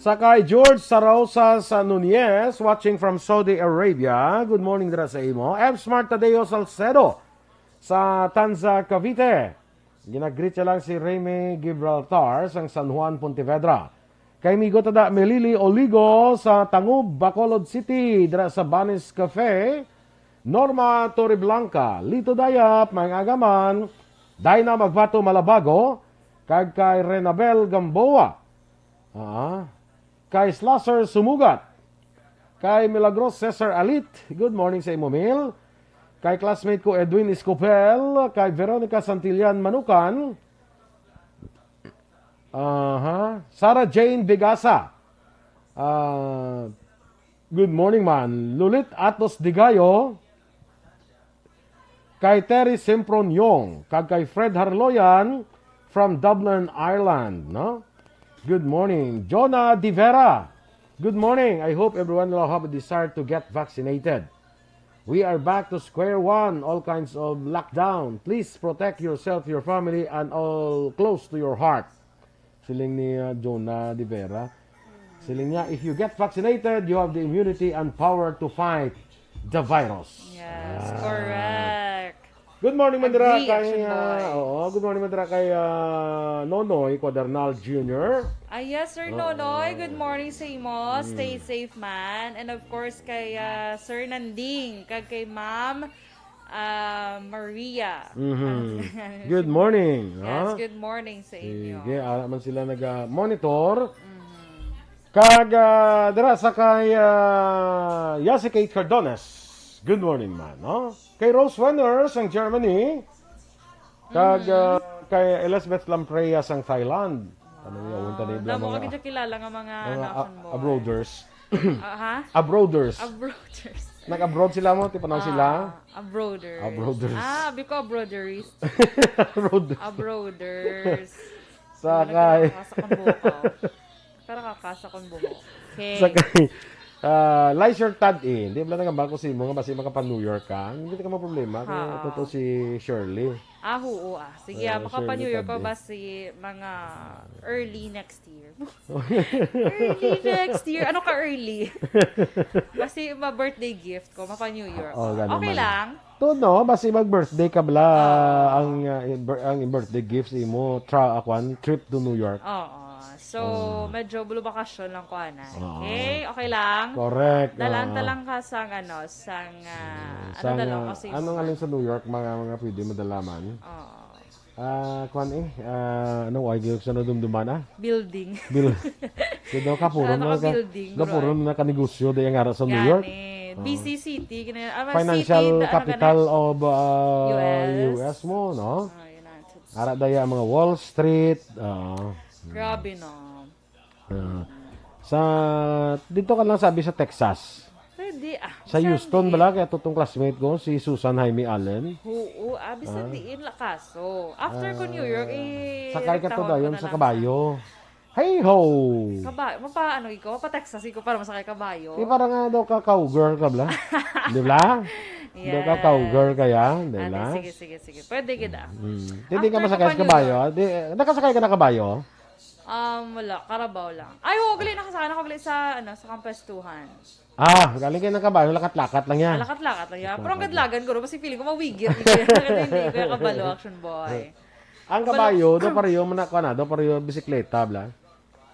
Sa kay George Sarosa sa Nunez, watching from Saudi Arabia. Good morning dira sa imo. F Smart Tadeo Salcedo sa Tanza, Cavite. Ginagreet siya lang si Remy Gibraltar sang San Juan, Pontevedra. Kay Migo Tada Melili Oligo sa Tangub, Bacolod City, dira sa Banis Cafe. Norma Torreblanca, Lito Dayap, mga agaman. Dina Magbato Malabago, kag kay Renabel Gamboa. Ah, kay Slasher Sumugat. Kay Milagros Cesar Alit, good morning sa imo, Mil. Kay classmate ko Edwin Escopel, kay Veronica Santillan Manukan. Aha. Sarah Jane Bigasa. Ah, good morning man. Lulit Atos Digayo. Kay Terry Sempronion, kag kay Fred Harloyan from Dublin, Ireland, no? Good morning. Jonah De Vera, good morning. I hope everyone will have a desire to get vaccinated. We are back to square one, all kinds of lockdown. Please protect yourself, your family, and all close to your heart. Siling ni, uh, Jonah De Vera. Siling niya, "If you get vaccinated, you have the immunity and power to fight the virus." Yes, Ah. correct. Good morning, Mandira, Agree, kay, Action ah, Boy. oo, good morning, Mandira, kay, ah, Nonoy Cuadernal Junior. Ah, yes, Sir Oo. Nonoy. Good morning sa imo. Mm. Stay safe, man. And of course, kay, ah, Sir Nanding, kag kay Ma'am, ah, Maria. Mhm. Ang Good morning, Yes, ha? good morning sa inyo. Sige, ara man sila naga-monitor. Mhm. Kag, ah, dira sa kay, ah, Yasi Kate Cardones. Good morning, man, no? Kay Rose Wenner sang Germany. Kag, ah, kay Elizabeth Lampreas sang Thailand. Ano yung unta ni Blanca? Damo ka gid kilala nga mga, mga a-, abroaders. Ah, ha? Abroaders. Abroaders. Nag-abroad sila mo, ti panaw sila? Ah, abroaders. Abroaders. Ah, abi ko abroaders. Abroaders. Abroaders. Sa kay sa kamboko. Pero kakasa kong buho. Okay. Sa kay, ah, Lizer Tad-i, hindi pala nagambal ko sa imo nga basi makapa-New York ka. Hindi ka mo problema kung totoo si Shirley. Ah, oo, ah. Sige, ah, makapa-New York ko basi mga early next year. Early next year. Ano ka early? Basi ma-birthday gift ko, mapa-New York. Oh, ganun man. Okay lang. To, no? Basi mag-birthday ka bala. Ah. Ang, ah, ang birthday gift sa imo, tra-, ah, kwan, trip to New York. Oo. So, medyo bulubakasyon lang ko, anay. Oo. Okay? Okay lang? Correct. Dalaan ta lang ka sang, ano, sang, ah, ano, dalon ko sa imo? Ano nga lang sa New York, mga, mga pwede madala man? Oo. Ah, kwan eh, ah, ano, wag yung sa nadumduman, ah? Building. Bil-, so, daw ka puro na ka, building, daw puro na ka negosyo, daw yung ara sa New York. Gani. Busy city, gani, ah, financial capital of, ah, U S. U S mo, no? Ah, United States. Ara daya ang mga Wall Street, ah. Grabe, no? Ah, sa, dito ka lang sabi sa Texas. Pwede, ah. Sa Houston bala, kaya tutong classmate ko, si Susan Jaime Allen. Oo, ah, bisan diin la kaso. After ko New York, eh, sakay ka to dayon sa kabayo. Hey ho! Kaba-, mapa, ano, iko? Mapa Texas iko para masakay kabayo? Di para nga daw ka cowgirl ka bala? Di bala? Daw ka cowgirl kaya? Di bala? Sige, sige, sige. Pwede gid, ah. Hindi ka masakay sa kabayo, ah. Di, nakasakay ka na kabayo? Um, wala. Karabaw lang. Ay, oo, gali, nakasakay na ko gali sa, ano, sa kampestuhan. Ah, galing kayo ng kabayo, lakat-lakat lang yan. Ah, lakat-lakat lang yan. Pero ang kadlagan ko, kasi feeling ko mawigit. Hindi ko yung kabalo, action boy. Ang kabayo, do pareho mo na, kuha na, do pareho bisikleta, bla?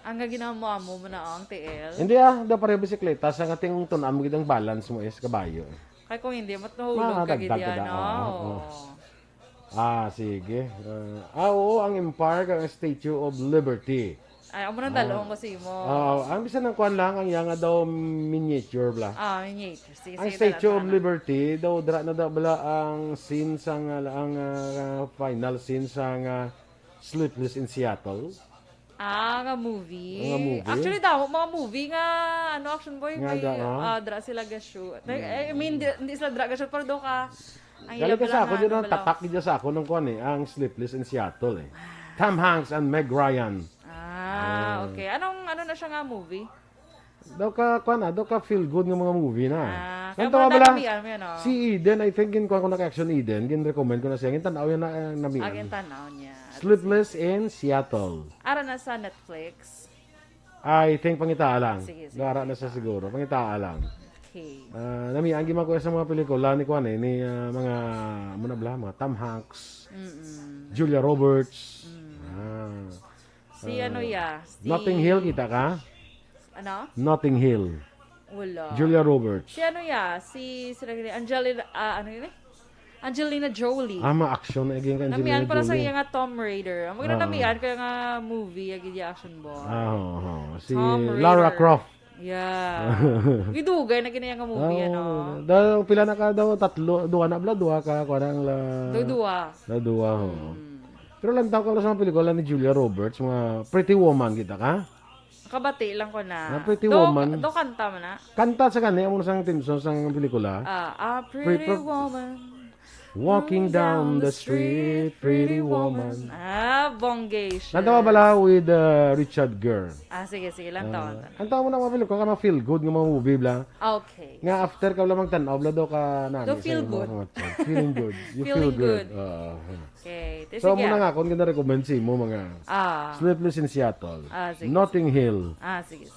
Ang nga ginamo-amo mo na, ang T L? Hindi ah, do pareho bisikleta, sa nga tingong tun-an mo gid ang balance mo is kabayo. Kaya kung hindi, mat nahulog ka gid yan, no? Ah, sige. Ah, ah, oo, ang Empire kag ang Statue of Liberty. Ay, amo nang dalong ko sa imo. Ah, ang bisan ang kwan lang, ang iya nga daw miniature bla. Ah, miniature. Sige, ang sige, Statue of Liberty, daw dra na daw bala ang scene sa nga, ang, ah, final scene sa nga Sleepless in Seattle. Ah, nga movie. Nga movie. Actually, damo mga movie nga, ano, action boy, nga may, da, ah, dra sila ga-shoot. Like, I mean, di, hindi sila dra ga-shoot, pero do ka, ang ila ka sa ako, ano, tatak gid sa ako ng kuan eh, ang Sleepless in Seattle eh. Tom Hanks and Meg Ryan. Ah, okay. Anong, ano na siya nga movie? Daw ka, kuan na, daw ka feel good nga mga movie na. Ah, kaya mo na dami, ano? Si Eden, I think, gin-kuan ko na kay Action Eden, gin-recommend ko na siya. Gin-tanaw yan na, eh, namian. Ah, gin-tanaw niya. Sleepless in Seattle. Ara na sa Netflix. I think pangitaa lang. Sige, sige. Ara na sa siguro. Pangitaa lang. Okay. Ah, namian gid man ko sa mga pelikula ni kuan eh, ni, ah, mga, muna bla, mga Tom Hanks, Julia Roberts. Ah. Si ano ya? Si Notting Hill, kita ka? Ano? Notting Hill. Wala. Julia Roberts. Si ano ya? Si, sila gini, Angelina, ah, ano yun eh? Angelina Jolie. Ah, ma-action na again kay Angelina Jolie. Namian para sa iya nga Tomb Raider. Ang mga namian ko yung nga movie, yung gid action ba? Ah, oo, oo. Si Lara Croft. Yeah. Gidugay na gini nga movie, ano? Daw, pila na ka daw? Tatlo, duha na bla, duha ka, kuha na ang la-, duha. Duha, oo. Pero lantaw ka lang sa mga pelikula ni Julia Roberts, mga Pretty Woman, kita ka? Kabati lang ko na. Ah, Pretty Woman. Do kanta man na. Kanta sa kani, amo sang theme song sang pelikula. Ah, ah, Pretty Woman. Walking down the street, pretty woman. Ah, bonggay siya. Lantaw bala with, uh, Richard Gere. Ah, sige, sige, lantaw. Lantaw mo na mga pelikula, ka ma-feel good nga mga movie, bla. Okay. Nga after ka bala magtan-aw, bla, do ka na. Do feel good. Feeling good. You feel good. Oo. Okay. So, muna nga, kung gina-recommend sa imo, mga Sleepless in Seattle, Notting Hill,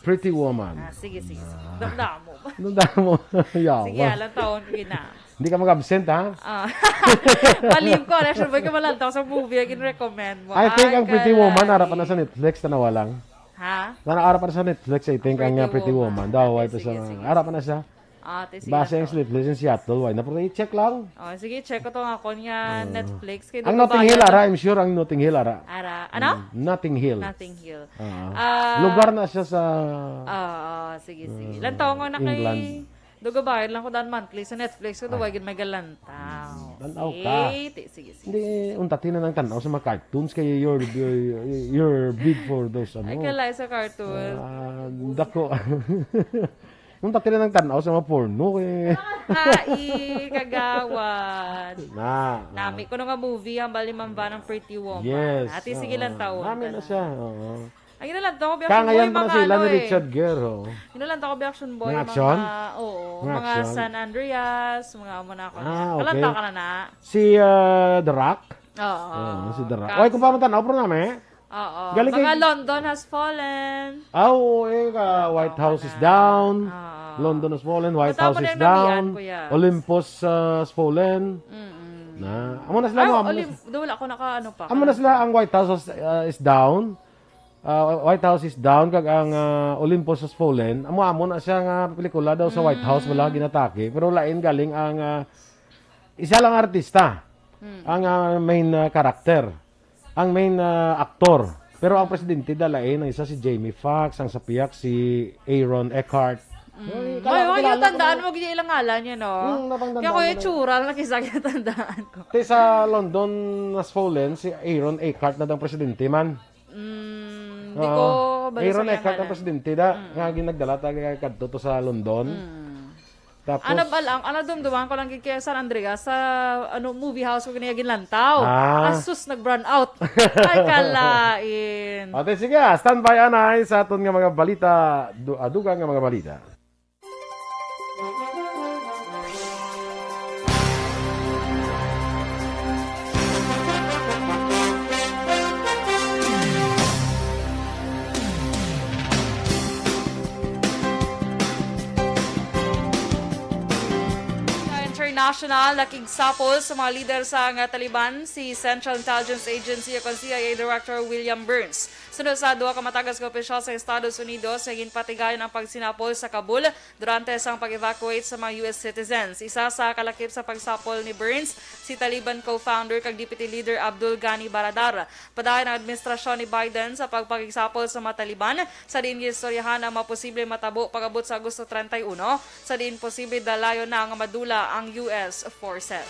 Pretty Woman. Ah, sige, sige. Damdamo. Damdamo. Yawa. Sige, alang taon ko gina. Hindi ka mag-absent, ha? Ah. Malim ko, Action Boy, ka malantaw sa movie, ang gin-recommend mo. I think ang Pretty Woman, ara pa na sa Netflix, tanawa lang. Ha? Ara pa na sa Netflix, I think, ang Pretty Woman. Daw, ay pa sa, ara pa na siya. Ah, te, sige. Base ang Sleepless in Seattle, why na? Pero i-check lang. Oh, sige, check ko to nga akon nga Netflix. Kay ang Notting Hill, ara, I'm sure ang Notting Hill, ara. Ara, ano? Notting Hill. Notting Hill. Ah. Lugar na siya sa, ah, sige, sige. Lantaw nga na kay England. Dugabayan lang ko daan monthly sa Netflix ko, duwa gid may galantaw. Tanaw ka. Sige, ti-, sige, sige, Hindi, sige, sige. Unta ti na nang tanaw sa mga cartoons kay you're, you're, you're big for those, ano. Ay, kalay sa cartoon. Ah, dako. Unta ti na nang tanaw sa mga porno kay Ay, kagawad. Na, ah. Nami ko nga movie, ang bali man ba ng Pretty Woman. Yes, Ati, sige lang oo. Taon Nami ka na na. siya, oo. Ang ginalantaw ko, Action Kangayan Boy, pa na mga sila ano ni eh. Richard Gere, oh. Ginalantaw ko, Action Boy, Mga action? mga, oo, Mga mga action? San Andreas, mga amo na ako. Ah, Kalanta okay. ka na na. Si, ah, The Rock? Oo. Oo, si The Rock. Kaso Oy, kung pa man tanaw, pero nami. Oo. Galing Mga kay London Has Fallen. Ah, oo, eh, ka, White Tama House is na. Down. Oo. London Has Fallen, White Matama House na is yung namian, Down. kuya. Olympus, ah, Has Fallen. Mm-mm. Na. Amo na sila, Ay, mo, amo na Olymp-, sila. Wala ko naka, ano pa. Amo na sila ang White House is, ah, is Down. Ah, White House is Down, kag ang, ah, Olympus Has Fallen. Amo, amo na siya nga pelikula daw sa White House, wala Mm. ginatake. Pero lain galing ang, ah, isa lang artista. Mm. Ang, ah, main, ah, character. Ang main, ah, aktor. Pero ang presidente da lain, ang isa si Jamie Foxx, ang sa piyak si Aaron Eckhart. Mm. Ay, kala May, ko may, kilala ko tandaan na. mo, gini ilang ngalan yun, no? Hmm, natandaan Kaya ko ko yung na. tsura, lang kisa yung tandaan ko. Te sa London Has Fallen, si Aaron Eckhart na dang presidente man. Mm, di Oo. ko kabalo sa Aaron iyang Eckhart ang ngalan. presidente da, Mm. nga ginagdala ta kay kadto to sa London. Mm. Tapos Ano ba lang, ano, dumduman ko lang gid kay San Andreas sa, ano, movie house ko kaniya ginlantaw. Ah. Asus, nag-brown out. Ay, kalain. Ate, sige, ah, standby anay sa aton nga mga balita, du-, ah, dugang nga mga balita. Sa international, nakigsapol sa mga lider sang Taliban si Central Intelligence Agency o kon C I A Director William Burns. Suno sa duha ka matagas nga opisyal sa Estados Unidos nga ginpatigayon ang pagsinapol sa Kabul durante sang pag-evacuate sa mga U S citizens. Isa sa kalakip sa pagsapol ni Burns, si Taliban co-founder kag deputy leader Abdul Ghani Baradar. Padayon ang administrasyon ni Biden sa pagpakigsapol sa mga Taliban, sa diin ginistoryahan ang mga posibleng matabo pag-abot sa Agosto treinta y uno, sa diin posible dalayon na nga madula ang U S forces.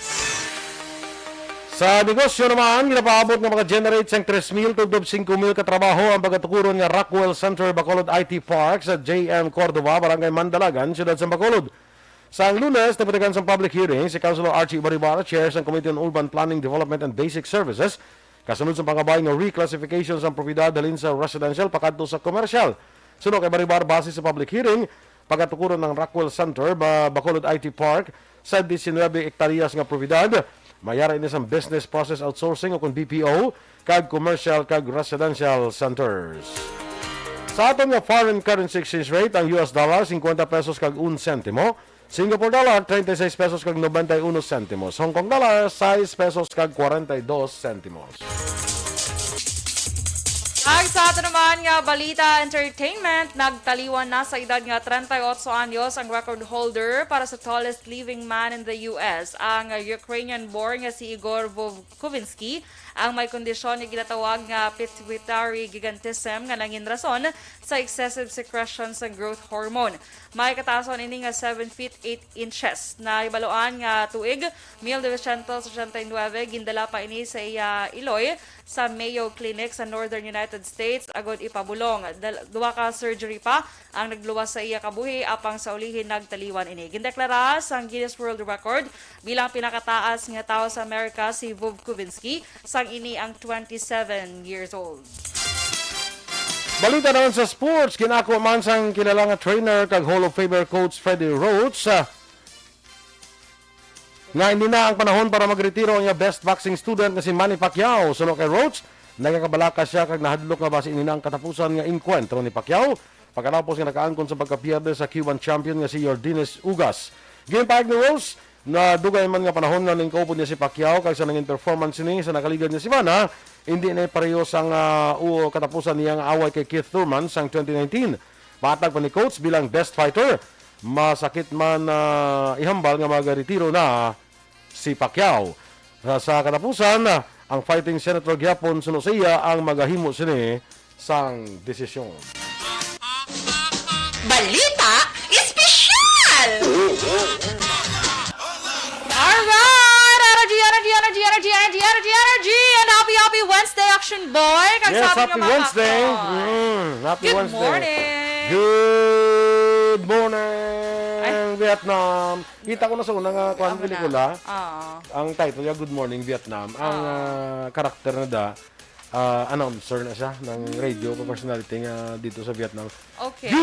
Sa negosyo naman, ginapaabot nga maka-generate sang tres mil tubtob singko mil ka trabaho ang pagatukuron nga Rockwell Center Bacolod I T Park sa J M Cordova, Barangay Mandalagan, Siyudad sang Bacolod. Sang Lunes, nagpatigayon sang public hearing si Councilor Archie Baribar, Chair sang Committee on Urban Planning, Development and Basic Services, kasunod sang pangabay nga reclassification sang propiedad halin sa residential pakadto sa commercial. Suno kay Baribar, base sa public hearing, pagatukuron ang Rockwell Center, ba-, Bacolod I T Park, sa diecinuebe hektaryas nga propiedad. Mayara ini sang business process outsourcing o kon B P O, kag commercial kag residential centers. Sa aton nga foreign currency exchange rate, ang U S dollar, cincuenta pesos kag un sentimo. Singapore dollar, treinta y seis pesos kag noventa y uno sentimos. Hong Kong dollar, sais pesos kag kwarenta y dos sentimos. Ag sa ato naman nga balita, entertainment, nagtaliwan na sa edad nga treinta y ocho anyos ang record holder para sa tallest living man in the U S, ang Ukrainian-born nga si Igor Vovkovinsky, ang may kondisyon nga ginatawag nga pituitary gigantism nga nangin rason sa excessive secretion sa growth hormone. May kataason ini nga seven feet eight inches. Nahibaluan nga tuig mil novecientos ochenta y nuebe, gindala pa ini sa iya iloy sa Mayo Clinic sa Northern United States agod ipabulong. Dal-, duha ka surgery pa ang nagluwas sa iya kabuhi, apang sa ulihi nagtaliwan ini. Gindeklara sang Guinness World Record bilang pinakataas nga tawo sa Amerika si Vovkovinsky, sang ini ang twenty-seven years old. Balita naman sa sports, ginako man sang kilala nga trainer kag Hall of Famer coach Freddie Roach, ah, nga hindi na ang panahon para magretiro ang iya best boxing student nga si Manny Pacquiao. Suno kay Roach, nagakabalaka siya kag nahadlok nga basi ini na ang katapusan nga engkwentro ni Pacquiao pagkatapos nga nakaangkon sa pagkapierde sa Cuban champion nga si Yordenis Ugas. Ginpahayag ni Roach, na dugay man nga panahon na ningkaupod niya si Pacquiao, kag sa nangin performance sini sa nakaligad nga semana, hindi na pareho sang, ah, u-, katapusan niya nga away kay Keith Thurman sang twenty nineteen. Matag pa ni Coach, bilang best fighter, masakit man, ah, ihambal nga magaretiro na si Pacquiao. Sa, sa katapusan, ah, ang fighting senator gihapon suno sa iya ang magahimo sini sang desisyon. Balita Espesyal! Alright! Ara G Action Boy, kag Yes, sa amon nga happy mga Wednesday. kakon. Mm, happy Good Wednesday. morning. Good morning, Ay. Vietnam. Kita ko na sa una nga kuan Amo na. pelikula. Oo. Ang title niya, Good Morning, Vietnam. Ang, Oo. ah, karakter na da, ah, announcer na siya ng radio Mm. personality nga dito sa Vietnam. Okay.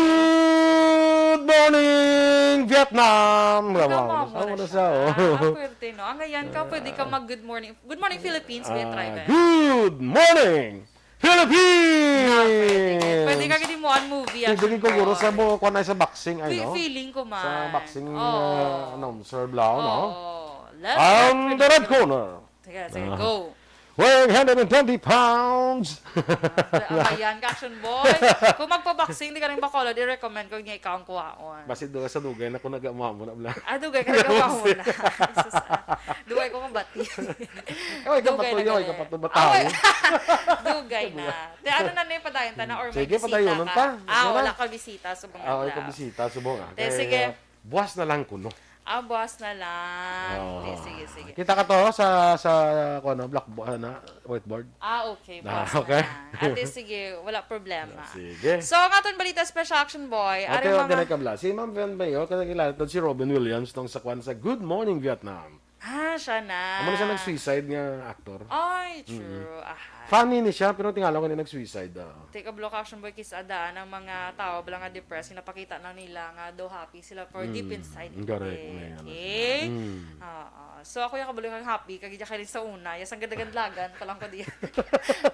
Good morning, Vietnam! Ikaw, Wow, mamo tama na na siya, siya. oh. Ah, pwerte, no? Ang ngayon ka, pwede ka Ah. mag-good morning. Good morning, Philippines, Ah, Viet Tribe. Good morning, Philippines! Ah, pwede. Pwede ka gid mo ang movie, Pwede action gid ko, guro, sa boy. mo, kuha na sa boxing, ay, Fe-, no? feeling ko man. Sa boxing, Oo. uh, announcer, bla, no? Oo. Let's Ang get the red ready. corner. Sige, sige, Ah. go. Weighing one hundred twenty pounds. Ah, ayan ka, action boy. Kung magpa-boxing, di ka rin Bacolod, i-recommend ko niya ikaw ang kuhaon. Basi doon sa dugay na kung nagamaw mo na, bla. Ah, dugay ka nagamaw mo na. Sus, ah. Dugay ko mabati. Oy, Dugay kapatuyo, na oy, gani. kapatubataw. Ah, wait. Dugay na. Te, ano na ni, padayon ta na, or may Sige, bisita padayonon ka? ta. Ah, Wala. wala ka bisita, subong Ah, na wala lang. ka bisita, subong, ah. Te, Kaya, sige. ah, buwas na lang kuno. Ah, buwas na lang. Oo. Te, sige, sige. Kita ka to sa, sa, kuwan, blackboard, na, whiteboard. Ah, okay. Ah, Buwas na okay. lang. Ate, sige, wala problema. Ah, sige. So, ang aton balita, Special Action Boy, Ate, ari oh, mga dinay kabla. Si Ma'am Ven Mayo, kakilala to si Robin Williams, tong sa kwan sa Good Morning Vietnam. Ah, siya na. Amo na siya nag-suicide nga actor. Ay, Mm-mm. true. Aha. Funny ni siya, pero tingala ko ni nag-suicide, ah. Te, kablo ka, Action Boy, kis-a daan ang mga tao, bala nga depressed, napakita na nila nga daw happy sila, pero deep Mm, inside, correct, hindi. may ano Okay? sila. Mm. Oo. So, ako yung kabalo kang happy, kag iya kayo sa una, ya sang gadagan-lagan, pa lang ko di.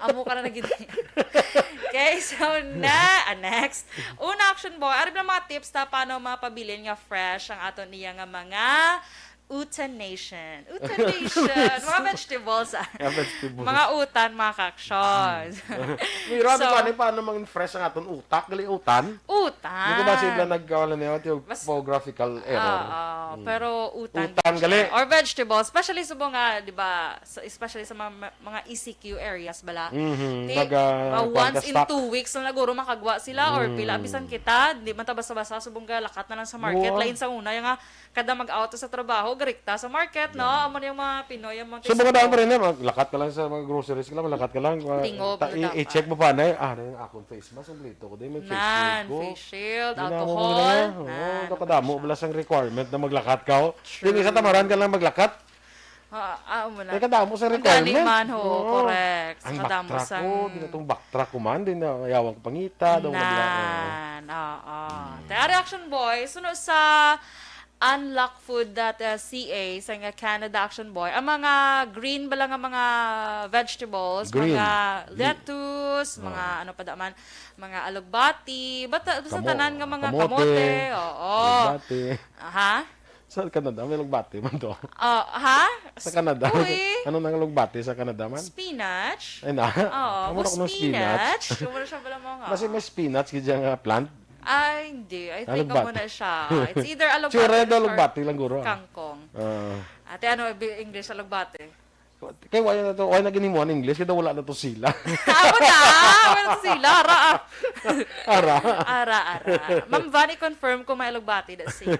Amo ka na naging. Okay, so na, ah, next. Una, Action Boy, ari lang mga tips ta paano mapabilin nga fresh ang aton niya nga mga utanation. Utanation. Mga vegetables, ah. Mga vegetables. Mga utan, mga kaksyon. Mm. Mira, So, ano, paano mang fresh ang aton utak? Gali utan? Utan. Hindi ko ba sila nagkawala niya? Ito yung Mas- typographical error. Oo, Mm. pero utan Utan, din siya. gali. Or vegetables, especially sa mga, di ba, sa, especially sa mga, mga E C Q areas bala. Mhm. Ti-, Baga, mga kuwan once ka in stock. two weeks lang naguro makagwa sila or Mm. pila, bisan kita, di man ta basta-basta subong ga lakat na lang sa market. Oo. Lain sa una, yung nga, kada mag-out sa trabaho, garikta sa market, no? Yeah. Amo na yung mga Pinoy, yung mga So, mga daan pa rin na, maglakat ka lang sa mga groceries ka lang, maglakat ka lang, uh, Tingog ta-, na i-, dapat. i-check mo pa na, ah, ano yung akong face mask, kompleto ko din, may face shield Nan, ko. face shield, Hindi na mo alcohol, muna yan. Oo, nan, ito kadamo, wala siyang requirement na maglakat ka, oh. True. Hindi sa tamaran ka lang maglakat. Ah, ah, amo na. Kaya kadamo sa Ang requirement. gani man, ho, Oo. correct. Sa Ang kadamo backtrack sang ko, di na tong backtrack ko man, di na yawang pangita, daw madla, oo. Nan, oo. Mm. Te, ari, Action Boy, suno sa unlock food dot C A, sa nga Canada, Action Boy, ang mga green bala nga mga vegetables, Green. mga Oo. lettuce, mga Oo. ano pa da man, mga alugbati, basta, basta Kamo-, tanan nga mga kamote, kamote, oo. alugbati. Aha. Sa Canada, may alugbati man to. Ah, ha? Sa Canada? Uy. Ano nang alugbati sa Canada man? Spinach? Ay, na? Oo, Amo mo na kuno spinach. spinach. Amo na siya bala mo nga. Kasi may spinach, gid siya nga plant. Ay, hindi. I think Alugbati. amo na siya. It's either alugbati Tsura or daw alugbati lang, guro, ah. kangkong. Ah. Ate, ano, bi-, English, alugbati? Kay wala na to, wala na ginimuan English, kaya wala na to sila. Amo na! Wala to sila, ara, ah. Ara. Ara, ara. Ma'am Van, i-confirm ko may alugbati, that's it.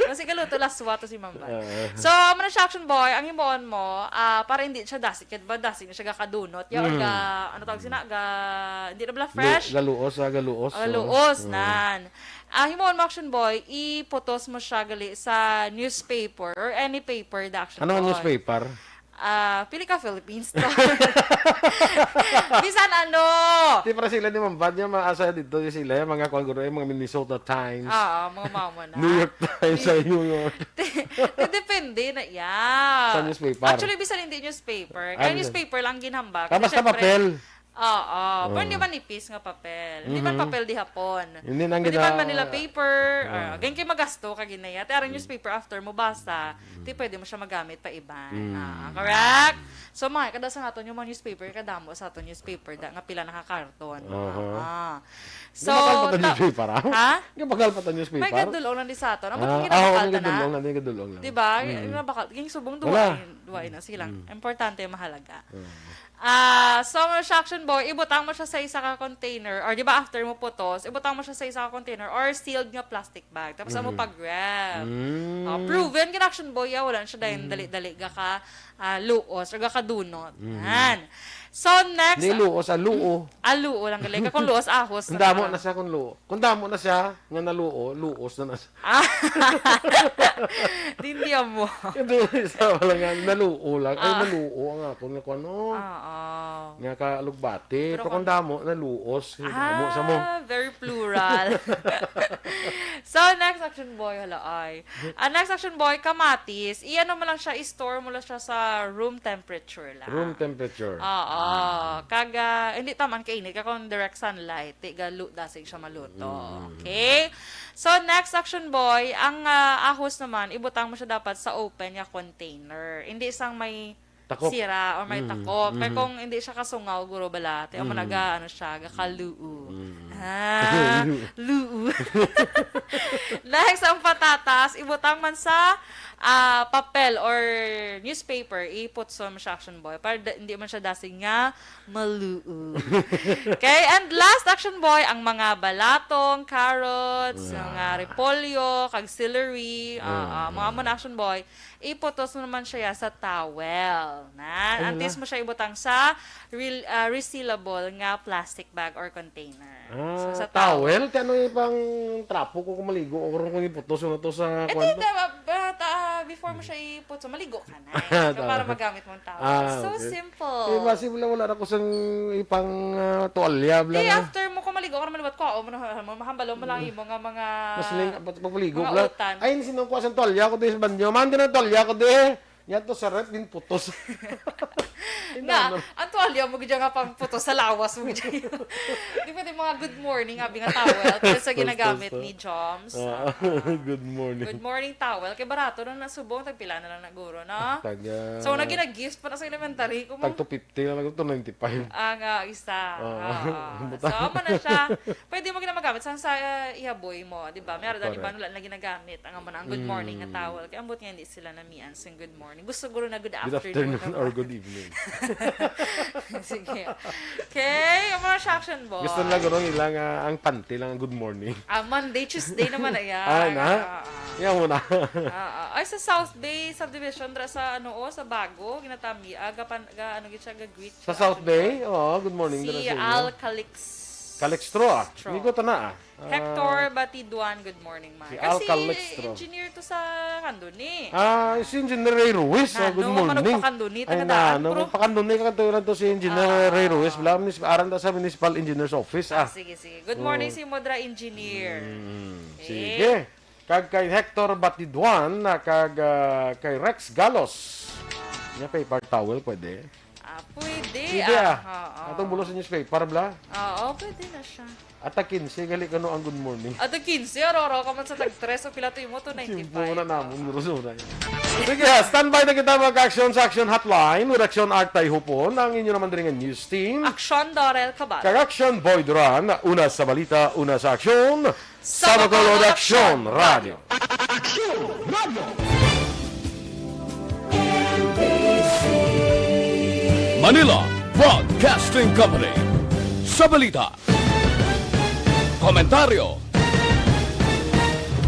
Kasi kaluto, laswa to si Ma'am Van. Ah. So, amo na siya, Action Boy, ang himuon mo, ah, para hindi siya dasi, kaya ba dasi na siya gakadunot, ya, or Mm. ga, ano tawag sina, ga, hindi na bala Lu-, fresh? galuos, ah, galuos, Ah, oh. galuos, Mm. nan. Ah, himuon mo, Action Boy, iputos mo siya gali sa newspaper or any paper, the Action Ano ang Boy. newspaper? Ah, pili ka, Philippine Star. Bisan ano. Di para sila ni Ma'am Van, yung mga asa dito, yung sila, yung mga kwan guro, yung mga Minnesota Times. Oo, mga mamo na. New York Times, Di-, sa New York. di-, di-, depende na, yeah. Sa newspaper. Actually, bisan hindi newspaper. Ah, Kaya bisan. newspaper lang ginhambak. Ah, Kasi basta syempre, papel. Oo, pero Oo. hindi man nipis nga papel. Hindi man Mhm. papel di hapon. Hindi na Pwede gina- man Manila paper. Ah. Ah, ganyan kay magasto ka ginaya. Te, arang Mm. newspaper after mo basa, Mm. di pwede mo siya magamit pa iban. Mm. Ah, correct? So, mga, kada sa naton yung mga newspaper, kadamo sa aton newspaper, da, nga pila nakakarton. Aha. Ah. So, Gabakal pa ta ta-, newspaper, ah? Ha? Gabakal pa ta newspaper? May gadulong lang di sa aton. Amo Ah, kung ah, oo, ginabakal may ta na. gadulong lang, may gadulong lang. Di ba? Mm. Yung nabakal, yung subong Wala. duwain, duwain na. Sige lang. Mm. Importante, mahalaga. Oo. Ah, so, mga Action Boy, ibutang mo siya sa isa ka container, or di ba after mo putos, ibutang mo siya sa isa ka container or sealed nga plastic bag. Tapos amo Mhm. pag-ref. Mm. Ah, proven gid, Action Boy, ah, wala na siya dahil Mhm. dali-dali ga ka, ah, luos, or gakadunot. Mhm. Yan. So, next, Di luos, ah, luo. Ah, luo lang gali. Kung luos, ahos Kung na damo ka. na siya, kung luo. Kung damo na siya, nga naluo, luos na na siya. Ah. Di, hindi amo. Ito, isa pa lang nga, naluo lang. Ay, Ah. naluo ang akon nga kuwan, oh. Oo. Nga kalugbati. Pero Pero kung kung damo, naluos. Damo sa mo. Ah, very plural. So, next action boy, hala ay. Ang next action boy, kamatis. I-ano mo lang siya, i-store mo lang siya sa room temperature lang. Room temperature. Oo. Mm. Kag, ah, hindi taman kainit. Kag kung direct sunlight, di galu dasig siya maluto. Mm. Okay? So, next action boy, ang, ah, ahos naman, ibutang mo siya dapat sa open nga container. Hindi sang may Takop. sira or may Mm, takop. Kay mhm. kung hindi siya kasungaw, guro bala, ti, amo Mm. naga, ano siya, gakaluu. Mm. Ah, luu. Next, ang patatas, ibutang man sa, ah, papel or newspaper, iputson mo siya, action boy, para da- hindi man siya dasig nga maluu. Okay, and last, action boy, ang mga balatong, carrots, Wow. mga repolyo, kag celery, ah, Wow. ah, mga amo na, action boy, iputos mo naman siya sa towel. Na, Ay, antes hala. mo siya ibutang sa real, ah, resealable nga plastic bag or container. Ah, So, sa towel? Ti ano yung pang trapo ko kung maligo? O kung iputos mo na to sa Ito, kwan? ito, ah, ah, ta- before mo siya iputos, maligo ka na. So, para Tama. magamit mo ang towel. Ah, So okay. simple. Eh, basi wala, wala na ko sang ipang, ah, tuwalya, bla Di, na. after mo, kung maligo ka naman, ba't ko, oh, mo na, mo, mahambalo mo lang imo nga mga Mas ling-, pag-, pagpaligo, mga bla. utan. Ay, hindi sinong kuha sang tuwalya ko di sa banyo. Man, din ang tuwalya ko di. Yan to sa ref, din putos. Nga, Inano. ang tuwalya mo gid nga pang putos sa lawas mo gid. Di pwede mga good morning, abi nga towel. Pero sa Tos, ginagamit tos, tos. ni Joms. Ah, Ah. good morning. Good morning towel. Kay barato na nasubong, tagpila na lang naguro, no? Taga So, naging gift pa na sa elementary ko mo. Tag two fifty na lang, two ninety-five. Ang, ah, isa. Oo. Ah, Buta. so, amo na siya. Pwede mo gina magamit sang sa, ah, ihaboy mo, di ba? Meron dali Correct. ba wala na ginagamit ang amo na ang good morning nga Mm. towel? Kaya ambot nga hindi sila namian sing good morning. Gusto guro na good Good afternoon afternoon na or ba? good evening. Sige. Okay, ang mga reaction, boy. Gusto nila guro nila nga ang panty lang ang good morning. Ah, Monday, Tuesday naman na yan. Ah, na? Ah, ah. Yan mo na. Ah, ah. Ay, sa South Bay Subdivision, dra sa, ano, oh, sa Bago, ginatami, ah, gapan-, ga, ano, gid siya, ga-greet Sa siya, South actually. Bay? Oo, good morning Si dala sa inyo. Al Calix-, Calixtro, ah. Stro. Migo ta na, ah. Ah, Hector Batiduan, good morning, man. Si Kasi Al Calixtro. engineer to sa Candoni. Ah, si Engineer Ray Ruiz, ah, good Nano, morning. manong Pakandoni, Ay, taga daan, nano, bro. Pakandoni ka to, to si Engineer Ah. Ray Ruiz. Bala, munis-, aran ta sa Municipal Engineer's Office, Ah, ah. sige, sige. Good morning, Mm. si Modra Engineer. Mm, Eh. sige. Kag kay Hector Batiduan, na kag, ah, kay Rex Galos. Nga paper towel, pwede? Ah, pwede, Pwede, ah. ah. Oo. Atong bulos sa newspaper, bla? Oo, pwede na siya. At ang quince, gali ka no ang good morning. At ang quince, aro-aro ka man sa tag-tres o pila to imo, two ninety-five. Simple na namon, Oo. gusto na yun. Sige, standby na kita mag-action sa Action Hotline with Action Art Tayhupon, ang inyo naman diri nga news team. Action Dorel Cabal. Kag Action Boy Duran, una sa balita, una sa aksyon. Sa Bacolod Aksyon Radio. Aksyon Radio. Manila Broadcasting Company. Sa balita, komentaryo,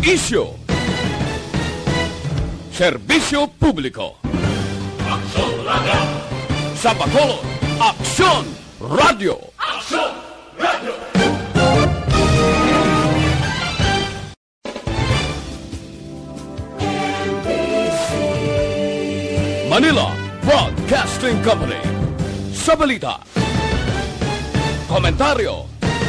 isyu, serbisyo publiko. Aksyon Radio. Sa Bacolod, Aksyon Radio. Aksyon Radio. Manila Broadcasting Company. Sa balita, komentaryo,